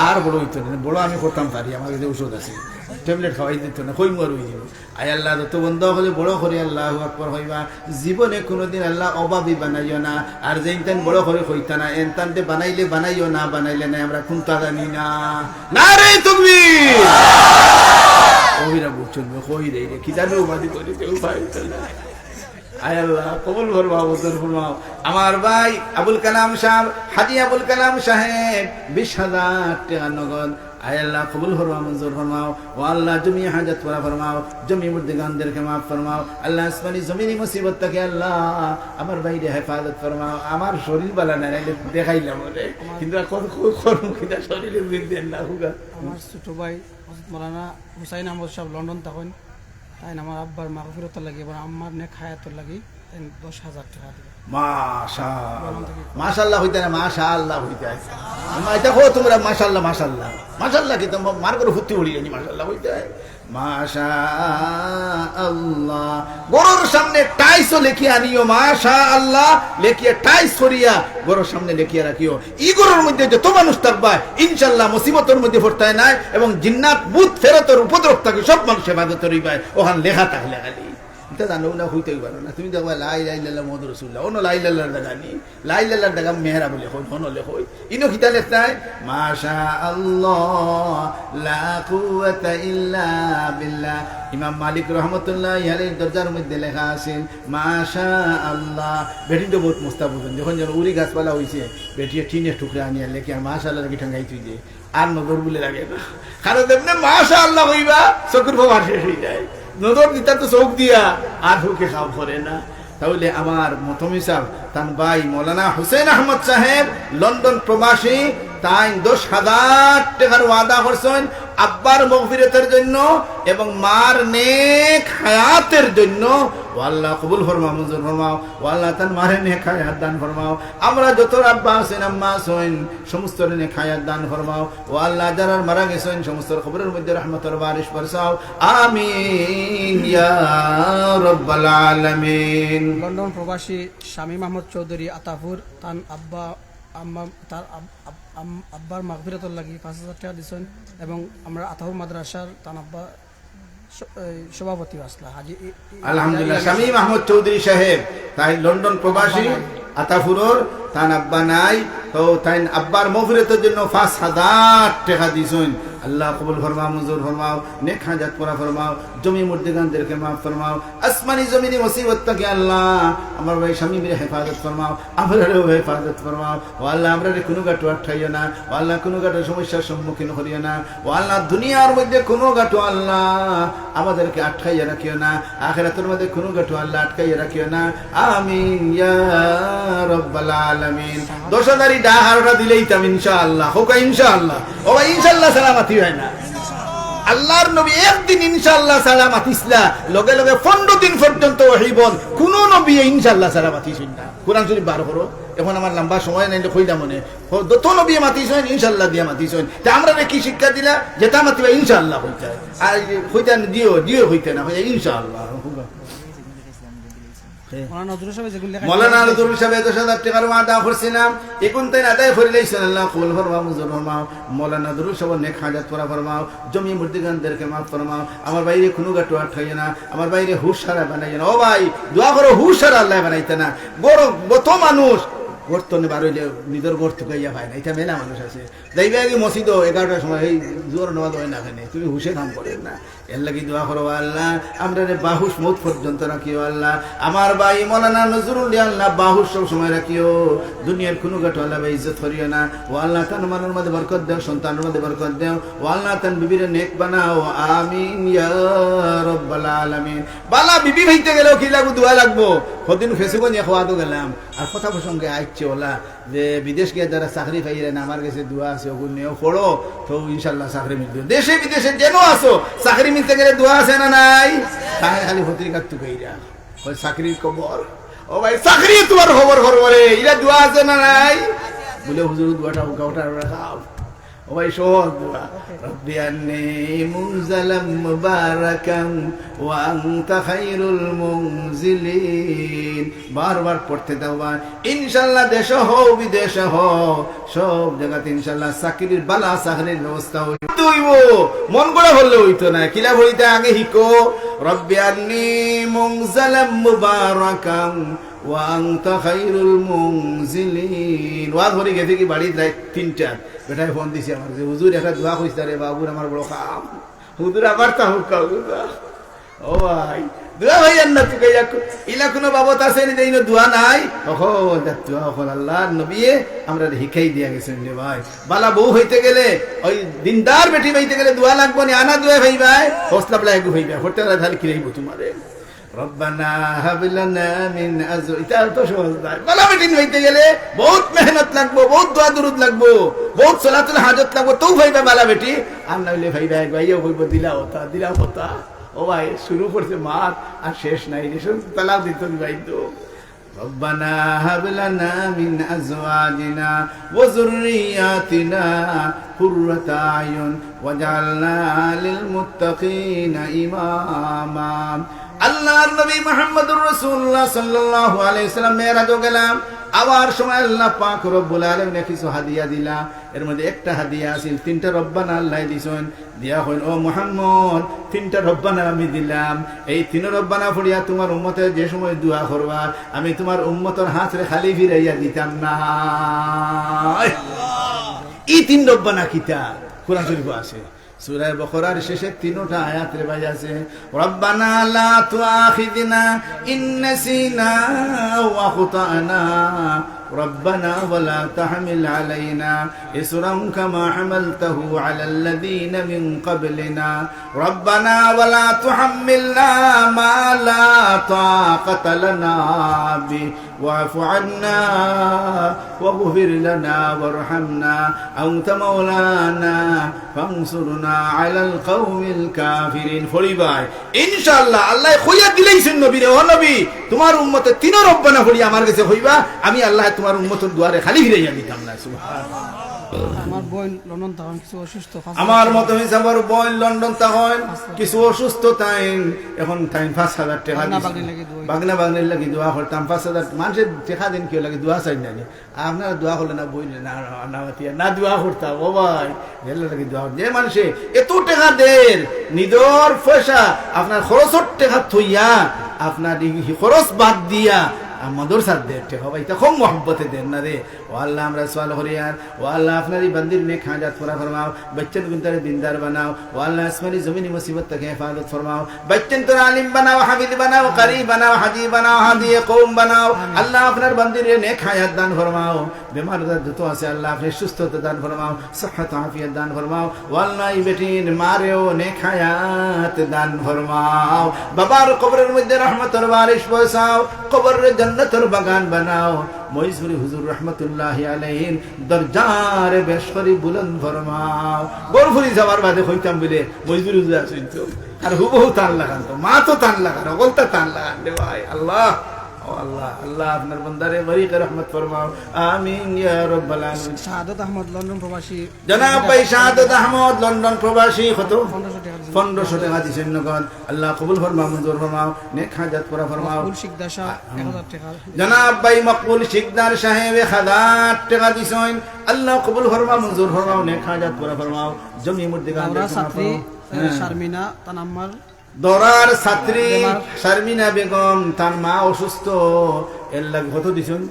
আর বড় অইতো না, বড় আমি করতাম পারি, আমার কাছে ঔষধ আছে, ট্যাবলেট খাওয়াই দিত না, কই মুয়ার অই দিব। আয় আল্লাহ, যত বন্ধ অকলে বড় করি আল্লাহু আকবার কইবা, জীবনে কোনোদিন আল্লাহ অভাবী বানাইও না। আর যেইনতান বড় করি কইতা না, এনতানতে বানাইলে বানাইও, না বানাইলে নাই, আমরা কুনতা জানি না। নারে তকবীর। অইরা বুঝছইন, কই রে রে, কি জানো উপাধি করি, কেউ পাইতো না। আয় আল্লাহ, কবুল ফরমাও, মঞ্জুর ফরমাও। আমার ভাই আবুল কালাম সাহেব, হাজি আবুল কালাম সাহেব, বিশ হাজার টেকা নগদ। আয় আল্লাহ, কবুল ফরমাও, মঞ্জুর ফরমাও। ও আল্লাহ, জমি হাজত পুরা ফরমাও, জমি মুর্দেগানদেরকে মাফ ফরমাও। আল্লাহ, আসমানি জমিনি মুসিবত থাকি আল্লাহ, আমার ভাইরে হেফাজত ফরমাও। আমার শরীর বালা নাই, নাইলে দেখাইলাম ওরে। কিন্তু আর কত ক-, করমু কিতা, শরীরে দিন দেন না হুগা। আমার ছোট ভাই হযরত মাওলানা হুসাইন আহমদ সাহেব লন্ডন থাকইন, তাইন আমার আব্বার মাগফিরাতর লাগি এবং আম্মার নেক হায়াতর লাগি তাইন দশ হাজার টেকা দিবা। মাশাআল্লাহ। মাশাআল্লাহ কইতায় না, মাশাআল্লাহ কইতায়। আম্মা, ইটা কও তুমরা, মাশাআল্লাহ, মাশাআল্লাহ। মাশাআল্লাহ কিতা, মার ঘরো ফুত্তি উড়ি যায়নি, মাশাআল্লাহ কইতায়। মাশাআল্লাহ। ঘরর সামনে টাইলসও লেখিয়া আনিও, মাশাআল্লাহ লেখিয়া টাইলস করিয়া ঘরর সামনে লেখিয়া রাখিও। ই ঘরর মধ্যে যত মানুষ থাকবায়, ইনশাআল্লাহ মুসিবতর মধ্যে পড়তায় নায় এবং জিন্নাত, ভূত, ফেরেতর উপদ্রব থাকি সব মানুষ হেফাজত অইবায়। অখান লেখা থাকলে খালি। ইতা জানো না, কইতাউ পারো না। তুমি দেখবায়, লা ইলাহা ইল্লাল্লাহ মুহাম্মাদুর রাসূলুল্লাহ। অনো লা ইলাহা ইল্লাল্লাহর জাগা নি। লা ইলাহা ইল্লাল্লাহর জাগা মেহরাব অইলে কই, অনো লেখো। ইনো কিতা লেখতায়? মাশাআল্লাহ, লা কুওয়াতা ইল্লা বিল্লাহ। ইমাম মালিক রহমতুল্লাহি আলাইহির দরজার মধ্যে লেখা আছিল, মাশাআল্লাহ। বেটিন্তে বউত মস্তা বুঝইন। যখন যেন উরি গাছপালা অইছে, বেটিয়ে টিনের টুকরা আনিয়া লেখে, আর মাশাআল্লাহ লেখি টাঙ্গাই থুই দে। আর নজর বুলে লাগে না। কারণ এমনে মাশাআল্লাহ কইবা, চকুর পাওয়ার শেষ অইযায়। নজর দিতা তো চউখ দিয়া, আর চউখে কাম করে না। তাইলে আমার মহতমিম সাহেব, তান ভাই মৌলানা হুসেন আহমদ সাহেব, লন্ডন প্রবাসী, তাইন দশ হাজার টেকার ওয়াদা করছইন আব্বার মাগফিরাতর জন্য এবং মার নেক হায়াতর জন্য। ও আল্লাহ, কবুল ফরমাও, মঞ্জুর ফরমাও। ও আল্লাহ, তান মারে নেক হায়াত দান ফরমাও। আমরা যত আব্বা আছইন, আম্মা আছইন, সমস্ত নেক হায়াত দান ফরমাও। ও আল্লাহ, যারার মারা গেছইন, সমস্তর কবরর মধ্যে রহমতর বারিশ বরসাও। আমিন ইয়া রাব্বাল আলামিন। লন্ডন প্রবাসী শামীম আহমদ চৌধুরী আতাপুর, তান আব্বা আম্মা, তার আব-, আব-, আম-, আব্বার মাগফিরাতর লাগি পাঁচ হাজার টেকা দিছইন এবং আমরা আতাপুর মাদ্রাসার তান আব্বা স-, এই, সভাপতি আছলা। হাজি ই-, ই-, আলহামদুলিল্লাহ, ইয়া শামীম আহমদ চৌধুরী সাহেব, তাইন লন্ডন প্রবাসী, আতাপুরর, তান আব্বা নাই, তো তাইন আব্বার মাগফিরাতর জন্য পাঁচ হাজার টেকা দিছইন। আল্লাহ কবুল ফরমাও, মঞ্জুর ফরমাও, নেক হায়াত পুরা ফরমাও, জমি মুর্দেগানদেরকে মাফ ফরমাও, আসমানি জমিনি মুসিবত থাকি আল্লাহ আমার ভাই শামীমরে হেফাজত ফরমাও, আমরারেও হেফাজত ফরমাও। ও আল্লাহ, আমরারে কুনু ঘাটো আটকাইও না। ও আল্লাহ, কুনু ঘাটো সমস্যার সম্মুখীন করিও না। ও আল্লাহ, দুনিয়ার মধ্যে কুনু ঘাটো আল্লাহ আমাদেরকে আটকাইয়া রাখিও না। আখিরাতর মধ্যে কুনু ঘাটো আল্লাহ আটকাইয়া রাখিও না। আমিন ইয়া রাব্বাল আলামিন। দশ হাজারই ডাক আরোটা দিলাইতাম ইনশাআল্লাহ। কউক্কা ইনশাআল্লাহ। ও ভাই, ইনশাআল্লাহ ছাড়া মাতি অয় না। আল্লাহর নবী একদিন ইনশাআল্লাহ ছাড়া মাতিছলা, লগে লগে পনরো দিন পর্যন্ত ওহী বন্ধ। কুনু নবীয়ে ইনশাআল্লাহ ছাড়া মাতিছইন না। কোরআন শরীফ বার করো, এখন আমার লম্বা সময় নাই, কইলাম মনে। হ, যত নবীয়ে মাতিছইন, ইনশাআল্লাহ দিয়া মাতিছইন। তে আমরারে কি শিক্ষা দিলা? যেটা মাতিবা ইনশাআল্লাহ কইতায়। আর কইতায় না, দিও, দিও কইতায় না, কইতায় ইনশাআল্লাহ। মৌলানা নজরুল সাহেব যেগুন লেখা মৌলানা নজরুল সাহেব দশ হাজার টেকার ওয়াদা করছিলাম, এখন তাইন আদায় করিলাইছইন, আল্লাহ কবুল ফরমাও, মঞ্জুর ফরমাও। মৌলানা নজরুল সাহেব নেক হায়াত পুরা ফরমাও, জমি মুর্দেগানদেরকে মাফ ফরমাও। আমার ভাইরে কুনু ঘাটো আটকাইও না, আমার ভাইরে হুশ হারা বানাইও না। ও ভাই, দোয়া করো হুশ হারা আল্লাহ বানাইতা না। গরো-, কত মানুষ ঘর তনে বার অইলে নিজর ঘর তুকাইয়া পায় না, ইতা মেলা মানুষ আছে। যাইবা আগে মসজিদো এগারোটার সময়, এই জোহর নামাজ অয় না কেনে, তুমি হুশে কাম করো না। এর লাগি দোয়া করো, "আল্লাহ, আমরারে বাহুশ মউত পর্যন্ত রাখিও আল্লাহ। আমার ভাই মৌলানা নজরুল রে আল্লাহ বাহুশ সব সময় রাখিও। দুনিয়ার কুনু ঘাটো আল্লাহ বেইজ্জত করিও না। ও আল্লাহ, তান মালর মধ্যে বরকত দেও, সন্তানর মধ্যে বরকত দেও। ও আল্লাহ, তান বিবিরে নেক বানাও। আমিন ইয়া রাব্বাল আলামিন।" বালা বিবি পাইতে গেলেও কিলা দোয়া লাগবো। কদিন ফেসবুকে নিয়া খোয়াতো গেলাম, আর কথা প্রসঙ্গে আইছে ওলা যে বিদেশ গিয়া যারা চাকরি পাইরা না, আমার গেছে দোয়া আছে, ওগুন নিয়েও পড়ো, তো ইনশাল্লাহ চাকরি মিলবে। দেশে বিদেশে যেন আছো, চাকরি মিলতে গেলে দোয়া আছে না নাই? তাই খালি পত্রিকাত তুকাইরা, ওই চাকরির খবর। ও ভাই, চাকরি তোমার খবর খবরে, ইলা দোয়া আছে না নাই? বলে, "হুজুর, দোয়াটা উঠা উঠা রাখাও।" ও ভাই, সহজ দোয়া। "রব্বি আন্নি মুনজালাম মুবারাকাম ওয়া আনতা খায়রুল মুনজিলিন।" বারবার পড়তে থাকবা। ইনশাল্লাহ দেশো হও, বিদেশো হও, সব জাগাত ইনশাল্লাহ চাকরির, বালা চাকরির ব্যবস্থা অইবো। মন গড়া করলে অইতো না। কিলা পড়িতা আগে হিকো, "রব্বি আন্নি মুনজালাম মুবারাকাম ওয়া আনতা খায়রুল মুনজিলিন।" ওয়াজ করি গেছি কি বাড়িত রাইত তিনটা, বেটায় ফোন দিছে আমার যে, "হুজুর, একটা দোয়া কইস না রে বাবুর, আমার বড় কাম।" হুজুর আবার তা হুকা হুকা। ও ভাই, দোয়া ভাই আর না তুকাইয়া কু-, ইলা কুনু বাবত আছে নি যে ইনো দোয়া নাই? অকল দোয়া, অকল আল্লাহর নবীয়ে আমরারে হিকাই দিয়া গেছইন রে ভাই। বালা বউ হইতে গেলে, ওই দিনদার বেটি পাইতে গেলে দোয়া লাগবো নি, আনা দোয়া ভাই ভাই, হৌসলা বলা এগু ভাই ভাই, হতে গেলে তাহলে কিলাইবো তোমারে। রব্বানা হাব লানা মিন আজওয়া-, ইটা তো সহজ নায়। বালা বেটি পাইতে গেলে বহুত মেহনত লাগবো, বহুত দোয়া দুরুদ লাগবো, বহুত সলাতুল হাজত লাগবো, তেউ পাইবা বালা বেটি। আর না অইলে পাইবা এক ভাইও কইবো, "দিলা হতা, দিলা হতা।" ও ভাই, শুরু করছে মাত আর শেষ নাই, রেশন তালাক দিত ভাই তো। রব্বানা হাব লানা মিন আজওয়াজিনা ওয়া যুররিয়াতিনা কুররাতা আয়ুন ওয়াজআলনা লিল মুত্তাকিনা ইমামা। আল্লাহর নবী মুহাম্মদুর রাসূলুল্লাহ সাল্লাল্লাহু আলাইহি ওয়াসাল্লাম মেরাজো গেলা, আওয়ার সময় আল্লাহ পাক রব্বুল আলামিনে কিছু হাদিয়া দিলা। এর মধ্যে একটা হাদিয়া আছিল, তিনটা রব্বানা আল্লাহ দিছইন, দিয়া কইন, "ও মুহাম্মদ, তিনটা রব্বানা আমি দিলাম, এই তিন রব্বানা পড়িয়া তোমার উম্মতে যে সময় দোয়া করবা, আমি তোমার উম্মতর হাতরে খালি ফিরাইয়া দিতাম না।" এই তিন রব্বানা কিতা? কোরআন শরীফো আছে। সূরা বকরার শেষে তিনটা আয়াত রে ভাই আছে, "রব্বানা লা তুআখিযনা ইন নাসিনা আও আখতানা, রব্বানা ওয়া লা তাহমিল আলাইনা ইসরান কামা হামালতাহু আলাল্লাযিনা মিন ক্বাবলিনা, রব্বানা ওয়া লা তুহাম্মিলনা মা লা তাকাতা লানা বিহি, ওয়াফু আন্না ওয়াগফির লানা ওয়ারহামনা, আনতা মাওলানা ফানসুরনা আলাল কওমিল কাফিরিন।" পড়িবায়। ইনশাআল্লাহ, আল্লায় কইয়া দিলাইছইন নবীরে, "ও নবী, তোমার উম্মতে তিন রব্বানা পড়িয়া আমার গেছে কইবা, আমি আল্লায় তোমার উম্মতর দুয়ারে খালি ফিরাইয়া দিতাম না।" সুবহানাল্লাহ। আমার বোন লন্ডন থাকইন, কিছু অসুস্থ, পাঁচ আমার হাজার মতো হিসাবর বোন লন্ডন থাকইন, কিছু অসুস্থ তাইন, এখন তাইন পাঁচ হাজার টেকা বাগনা দিছে। বাগনির লাগি দোয়া। বাগনা বাগনির লাগি দোয়া করতাম, পাঁচ হাজার মানুষে টেকা দেইন কিওর লাগি, দোয়া চাইন না নি। আপনারা দোয়া করলে না, বইলে না, না, না, মাতিয়া, না দোয়া করতাম, ও ভাই, এর লাগি দোয়া। যে মানুষে এত টেকা দের, নিজর পয়সা, আপনার খরচর টেকা থইয়া, আপনার এই খরচ বাদ দিয়া, আর মাদ্রাসাত দের টেকা, ভাই, ইতা কম মহব্বতে দের না রে। ও আল্লাহ, আমরা সওয়াল করিয়ার, ও আল্লাহ, আপনার এই বান্দির নেক হাজাত পুরা ফরমাও, বাচ্চাইন্তরে দিনদার বানাও, ও আল্লাহ, আসমানি জমিনি মুসিবত থাকি হেফাজত ফরমাও, বাচ্চাইন্তরে আলিম বানাও, হাফিজ বানাও, কারি বানাও, হাজি বানাও, হাদিয়ে কওম বানাও। আল্লাহ, আপনার বান্দিরে নেক হায়াত দান ফরমাও, বেমার আজার যত আছে আল্লাহ, আপনি সুস্থতা দান ফরমাও, সিহত আফিয়ত দান ফরমাও। ও আল্লাহ, এই বেটির মারেও নেক হায়াত দান ফরমাও, বাবার কবরের মধ্যে রহমতর বারিশ বরসাও, কবররে জান্নাতর বাগান বানাও। মইজপুরি হুজুর রহমতুল্লাহি আলাইহির দরজারে বেশ করি বুলন্দ ফরমাও। গড়ফুরি যাওয়ার বাদে কইতাম বলে, মইজপুরি হুজুর আছইন তো, আর হুবহু তান লাখান তো, মাতো তান লাখান, অকলতা তান লাখান রে ভাই। আল্লাহ, ও আল্লাহ, আল্লাহ আপনার বন্দারে গরিকে রহমত ফরমাও। আমিন ইয়া রাব্বাল আলামিন। শাহাদত আহমদ, লন্ডন প্রবাসী। জনাব ভাই শাহাদত আহমদ, লন্ডন প্রবাসী, কত? পনেরোশো টেকা দিছইন। পনেরোশো টেকা দিছইন নগদ। আল্লাহ কবুল ফরমাও, মঞ্জুর ফরমাও, নেক হাজাত পুরা ফরমাও। মকবুল শিকদার সাহেব, আ, হুম। এক হাজার টেকা। জনাব ভাই মকবুল শিকদার সাহেব এক হাজার টেকা দিছইন। আল্লাহ কবুল ফরমাও, মঞ্জুর ফরমাও, নেক হাজাত পুরা ফরমাও। জমি মুর্দিগান দৌরা ছাত্রী, ফরমাও। হ্যাঁ। শারমিনা, তার নাম্বার। দৌরার ছাত্রী বেমার। শারমিনা বেগম, তার মা অসুস্থ, এর লাগি কত দিছইন?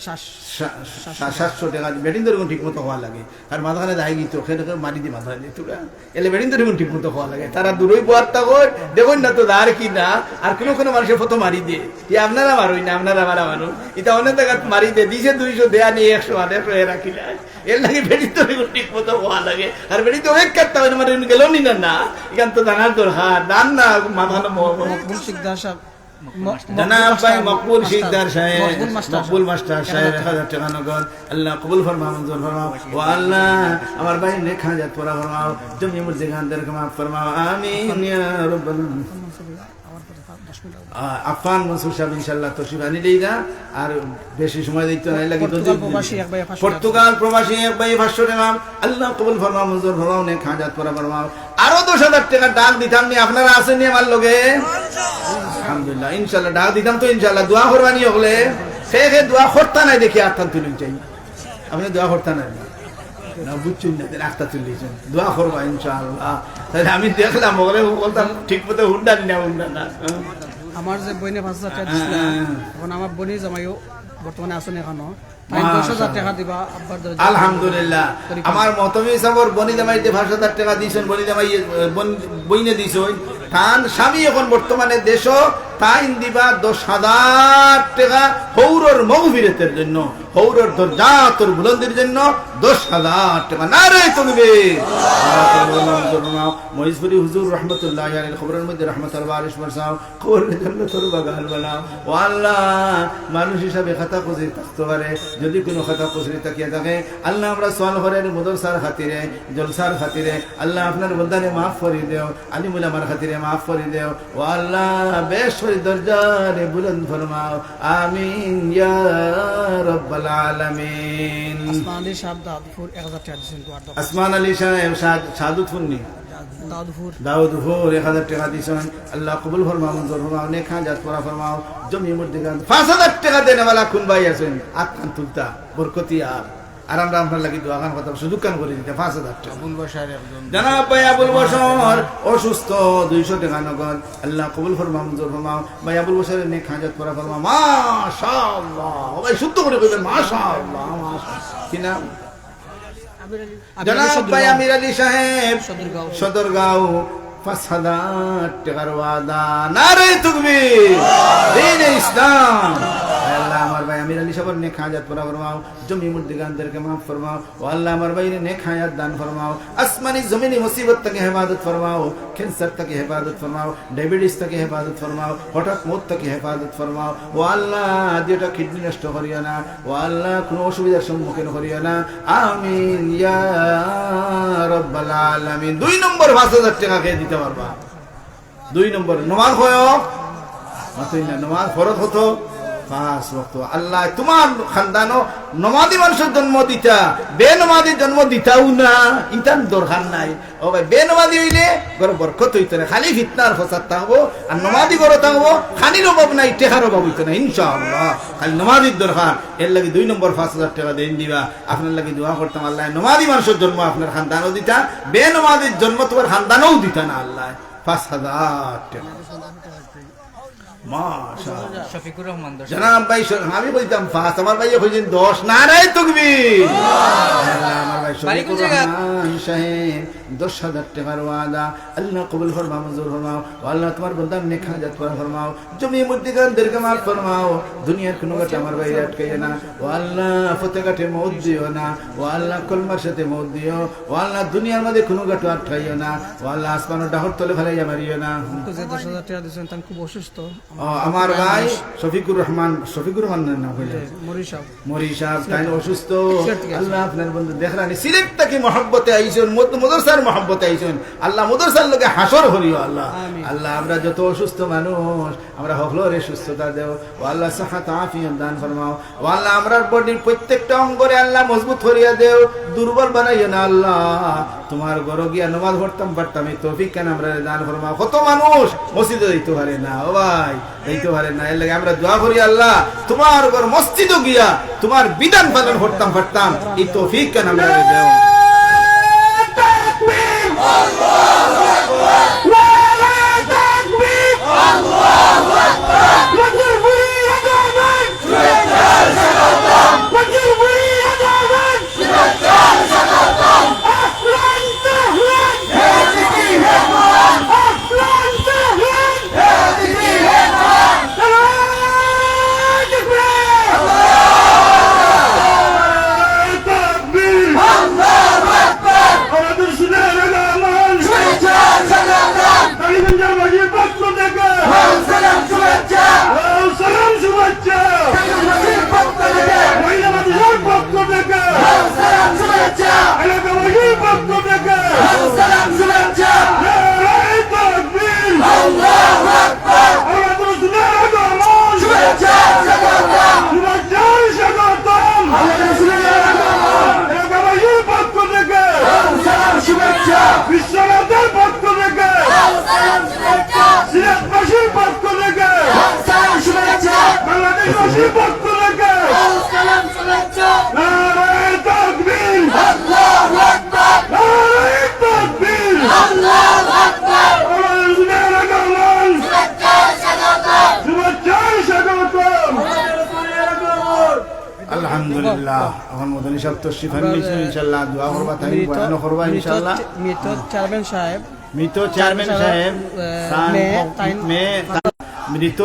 সাত-, সা-, সাতশো টেকা বেটিন্তরে অখন ঠিক মতো খাওয়া লাগে। আর মাঝখানে যাই গিতো, খেয়ে খেয়ে মারি দি মাঝখানে তোরা। এলে বেটিন্তরে অখন ঠিক মতো খাওয়া লাগে। তারা দূরই বওয়ার তা কয়, দেখইন না তো দাঁড় কি না, আর কোনো কোনো মানুষে ফটো মারি দে। ই আপনারা মারইন না, আপনারা মারা মানুষ। ইতা অনেক জাগাত মারি দে, দিছে দুইশো, দেয়া নিয়ে একশো, আর একশো এ রাখিলা। এর লাগি বেটিন্তরে অখন ঠিক মতো খাওয়া লাগে। আর বেটিন্তরে অপেক্ষা করতে হয়, মানে গেল নি না, না। ইখান তো জানার দরকার, জান না, মাথা না মো-, মো-, মকবুল শিকদার সাহেব। ম-, জনাব ভাই মকবুল শিকদার সাহেব, মকবুল মাস্টার। মকবুল মাস্টার সাহেব, এক হাজার টেকা নগদ। আল্লাহ কবুল ফরমাও, মঞ্জুর ফরমাও। ও আল্লাহ, আমার ভাইর নেক হাজাত পুরা ফরমাও। জমি মুর্দি গানদেরকে মাফ ফরমাও। আমিন ইয়া রাব্বাল আলামিন। আ, আফফান মনসুর সাহেব ইনশাআল্লাহ তশরিফ আনিলেই না, আর বেশি সময় দিতে নাই লাগি। পর্তুগাল প্রবাসী এক ভাই পাঁচশো টেকা। পর্তুগাল প্রবাসী এক ভাই পাঁচশো টেকা। আল্লাহ কবুল ফরমাও, মঞ্জুর ফরমাও, নেক হাজাত পুরা ফরমাও। আরো দশ হাজার টেকা ডাক দিতাম নি, আপনারা আছেন নি আমার লগে? আলহামদুলিল্লাহ, ইনশাআল্লাহ ডাক দিতাম তো ইনশাআল্লাহ। দোয়া করবা নি হকলে? কে কে দোয়া করতা নাই দেখি আতখান তুলইন চাই। আপনে দোয়া করতা নাই? না, বুঝছইন না, তে আতখান তুলইন। দোয়া করবা ইনশাআল্লাহ। তাইলে আমি দেখলাম হকলে বলতাম ঠিক মতো হুন্ডা নি না হুন্ডা না। আমার যে বইনে পাঁচ হাজার টেকা দিছলা, হ্যাঁ, হ্যাঁ। অখন আমার বইনে জামাইও বর্তমানে আছইন অখনো। তাইন দশ হাজার টেকা দিবা, আব্বার দরজা। আলহামদুলিল্লাহ। আমার মহতমিম সাবর বইনে জামাইতে পাঁচ হাজার টেকা দিছইন, বইনে জামাই, বইন-, বইনে দিছইন। তান স্বামী অখন বর্তমানে দেশো, তাইন দিবা দশ হাজার টেকা হউরর মগফিরতর জন্য, হউরর দরজাতর বুলন্দির জন্য দশ হাজার টেকা। নারে তকবীর। মহিষপুরি হুজুর রহমতুল্লাহি আলাইহির কবরর মধ্যে রহমতর বারিশ বরসাও। কবররে জান্নাতর বাগান বানাও। ও আল্লাহ, মানুষ হিসাবে খাতা কসুরি থাকতে পারে, যদি কোনো খাতা কসুরি থাকিয়া থাকে, আল্লাহ, আমরা সওয়াল করি মদরসার খাতিরে, জলসার খাতিরে, আল্লাহ, আপনার বন্দারে মাফ করি দেও, আলিম উলামার খাতিরে মাফ করি দেও। ও আল্লাহ, বেহেশতর দরজারে বুলন্দ ফরমাও। আমিন ইয়া রাব্বাল আলামিন। আসমান আলী সাহেব দাউদপুর এক হাজার টেকা দিছইন, দোয়ার দরকার। আসমান আলী সাহেব শাহ-, শাহাদতপুর নি? দাউদপুর। দাউদপুর এক হাজার টেকা দিছইন। আল্লাহ কবুল ফরমাও, মঞ্জুর ফরমাও, নেক হাজাত পুরা ফরমাও। জমি মুর্দি গান পাঁচ হাজার টেকা দেনেওয়ালা কুন ভাই আছইন? আতখান তুলতা, বরকতি আর। আর আমরা আপনার লাগি দোয়াখান করতাম, সুযোগখান করি দিতা, পাঁচ হাজার টেকা। আবুল বাশার একজন। জনাব ভাই আবুল বাশার অসুস্থ, দুইশো টেকা নগদ। আল্লাহ কবুল ফরমাও, মঞ্জুর ফরমাও। ভাই আবুল বাশারর নেক হাজাত পুরা ফরমাও। মাশাআল্লাহ। ও ভাই, শুদ্ধ করি কইবেন, মাশাআল্লাহ, মাশাআল্লাহ। কি নাম? আমির আলী। জনাব ভাই আমির আলী সাহেব, সদরগাঁও। সদরগাঁও, পাঁচ হাজার টেকার ওয়াদা। নারে তকবীর, দ্বীনে ইসলাম। আয় আল্লাহ, আমার ভাই আমির আলী সাহেবর নেক হাজাত পুরা ফরমাও, জমি মুর্দি গানদেরকে মাফ ফরমাও। ও আল্লাহ, আমার ভাইরে নেক হায়াত দান ফরমাও, আসমানি জমিনি মুসিবত থাকি হেফাজত ফরমাও, ক্যান্সার থাকি হেফাজত ফরমাও, ডায়াবেটিস থাকি হেফাজত ফরমাও, হঠাৎ মউত থাকি হেফাজত ফরমাও। ও আল্লাহ, দুইটা কিডনি নষ্ট করিও না। ও আল্লাহ, কোনো অসুবিধার সম্মুখীন করিও না। আমিন ইয়া রাব্বাল আলামিন। দুই নম্বর পাঁচ হাজার টেকা কে দিতা পারবা? দুই নম্বর, নমাজ কয় ওয়াক্ত? মাতইন না, নমাজ ফরজ কত? পাঁচ ওয়াক্ত। আল্লাহ, তুমার খানদানো নমাজি মানষর জন্ম দিতা, বেনমাজি জন্ম দিতাউ না, ইতার দরকার নাই। ও ভাই, বেনমাজি অইলে ঘরো বরকত অইতো না, খালি ফিতনার ফসাদ থাকবো, আর নমাজি ঘরো থাকবো, খানির অভাব নাই, টেকার অভাব অইতো না, ইনশাআল্লাহ। খালি নমাজির দরকার, এর লাগি দুই নম্বর পাঁচ হাজার টেকা দেইন দিবা। আপনার লাগি দোয়া করতাম, আল্লাহ, নমাজি মানষর জন্ম আপনার খানদানো দিতা, বেনমাজির জন্ম তুমার খানদানোউ দিতা না, আল্লাহ। পাঁচ হাজার টেকা। মাশাআল্লাহ। শফিকুর রহমান দশ। জনাব ভাই শ-, আমি কইতাম পাঁচ, আমার ভাইয়ে কইছইন দশ। নারায়ে তাকবীর। আল্লাহ, আমার ভাই শফিকুর রহমান সাহেব, দশ হাজার টেকার ওয়াদা। আল্লাহ কবুল ফরমাও, মঞ্জুর ফরমাও। ও আল্লাহ, তুমার বন্দার নেক হাজাত পুরা ফরমাও। জমি মুর্দি গানদেরকে মাফ ফরমাও। দুনিয়ার কোনো ঘাটে আমার ভাইরে আটকাইও না। ও আল্লাহ, পথে ঘাটে মউত দিও না। ও আল্লাহ, কলমার সাথে মউত দিও। ও আল্লাহ, দুনিয়ার মাঝে কোনো ঘাটো আটকাইও না। ও আল্লাহ, আসমানর ডাহর তলে ফালাইয়া মারিও না। তো যে দশ হাজার টেকা দিছইন, তান খুব অসুস্থ। ও, আমার ভাই শফিকুর রহমান, শফিকুর রহমান নাম কইলা? জি, মরি সাহেব। মরি সাহেব, তাইন অসুস্থ। সিলেট থেকে আইছইন। আল্লাহ, আপনার বন্ধু দেখরানি, সিলেট থাকি মহব্বতে আইছইন, মদ-, মাদ্রাসার মহব্বতে আইছইন। আল্লাহ, মাদ্রাসার লগে হাশর করিও আল্লাহ। আমিন। আল্লাহ, আমরা যত অসুস্থ মানুষ, আমরা হকলরে সুস্থতা দেও। ও আল্লাহ, সাহাত আফিয়ত দান ফরমাও। ও আল্লাহ, আমরার বডির প্রত্যেকটা অঙ্গরে আল্লাহ মজবুত করিয়া দেও, দুর্বল বানাইও না আল্লাহ। তুমার ঘরো গিয়া নমাজ পড়তাম পারতাম, ই তৌফিক খান আমরারে দান ফরমাও। কত মানুষ মসজিদো যাইতো পারে না, ও ভাই, যাইতো পারে না। এর লাগি আমরা দোয়া করি, আল্লাহ, তুমার ঘর মসজিদো গিয়া তুমার বিধান পালন করতাম পারতাম, ই তৌফিক খান আমরারে দেও। আলহামদুলিল্লাহ। এখন মদনী সাহেব তশরিফ আনছেন, ইনশাআল্লাহ দোয়া করবা, তাইন বয়ান করবা, ইনশাআল্লাহ। মৃত চেয়ারম্যান সাহেব, মৃত চেয়ারম্যান সাহেব, আহ, তান মেয়ে, তাইন মেয়ে, তান মৃত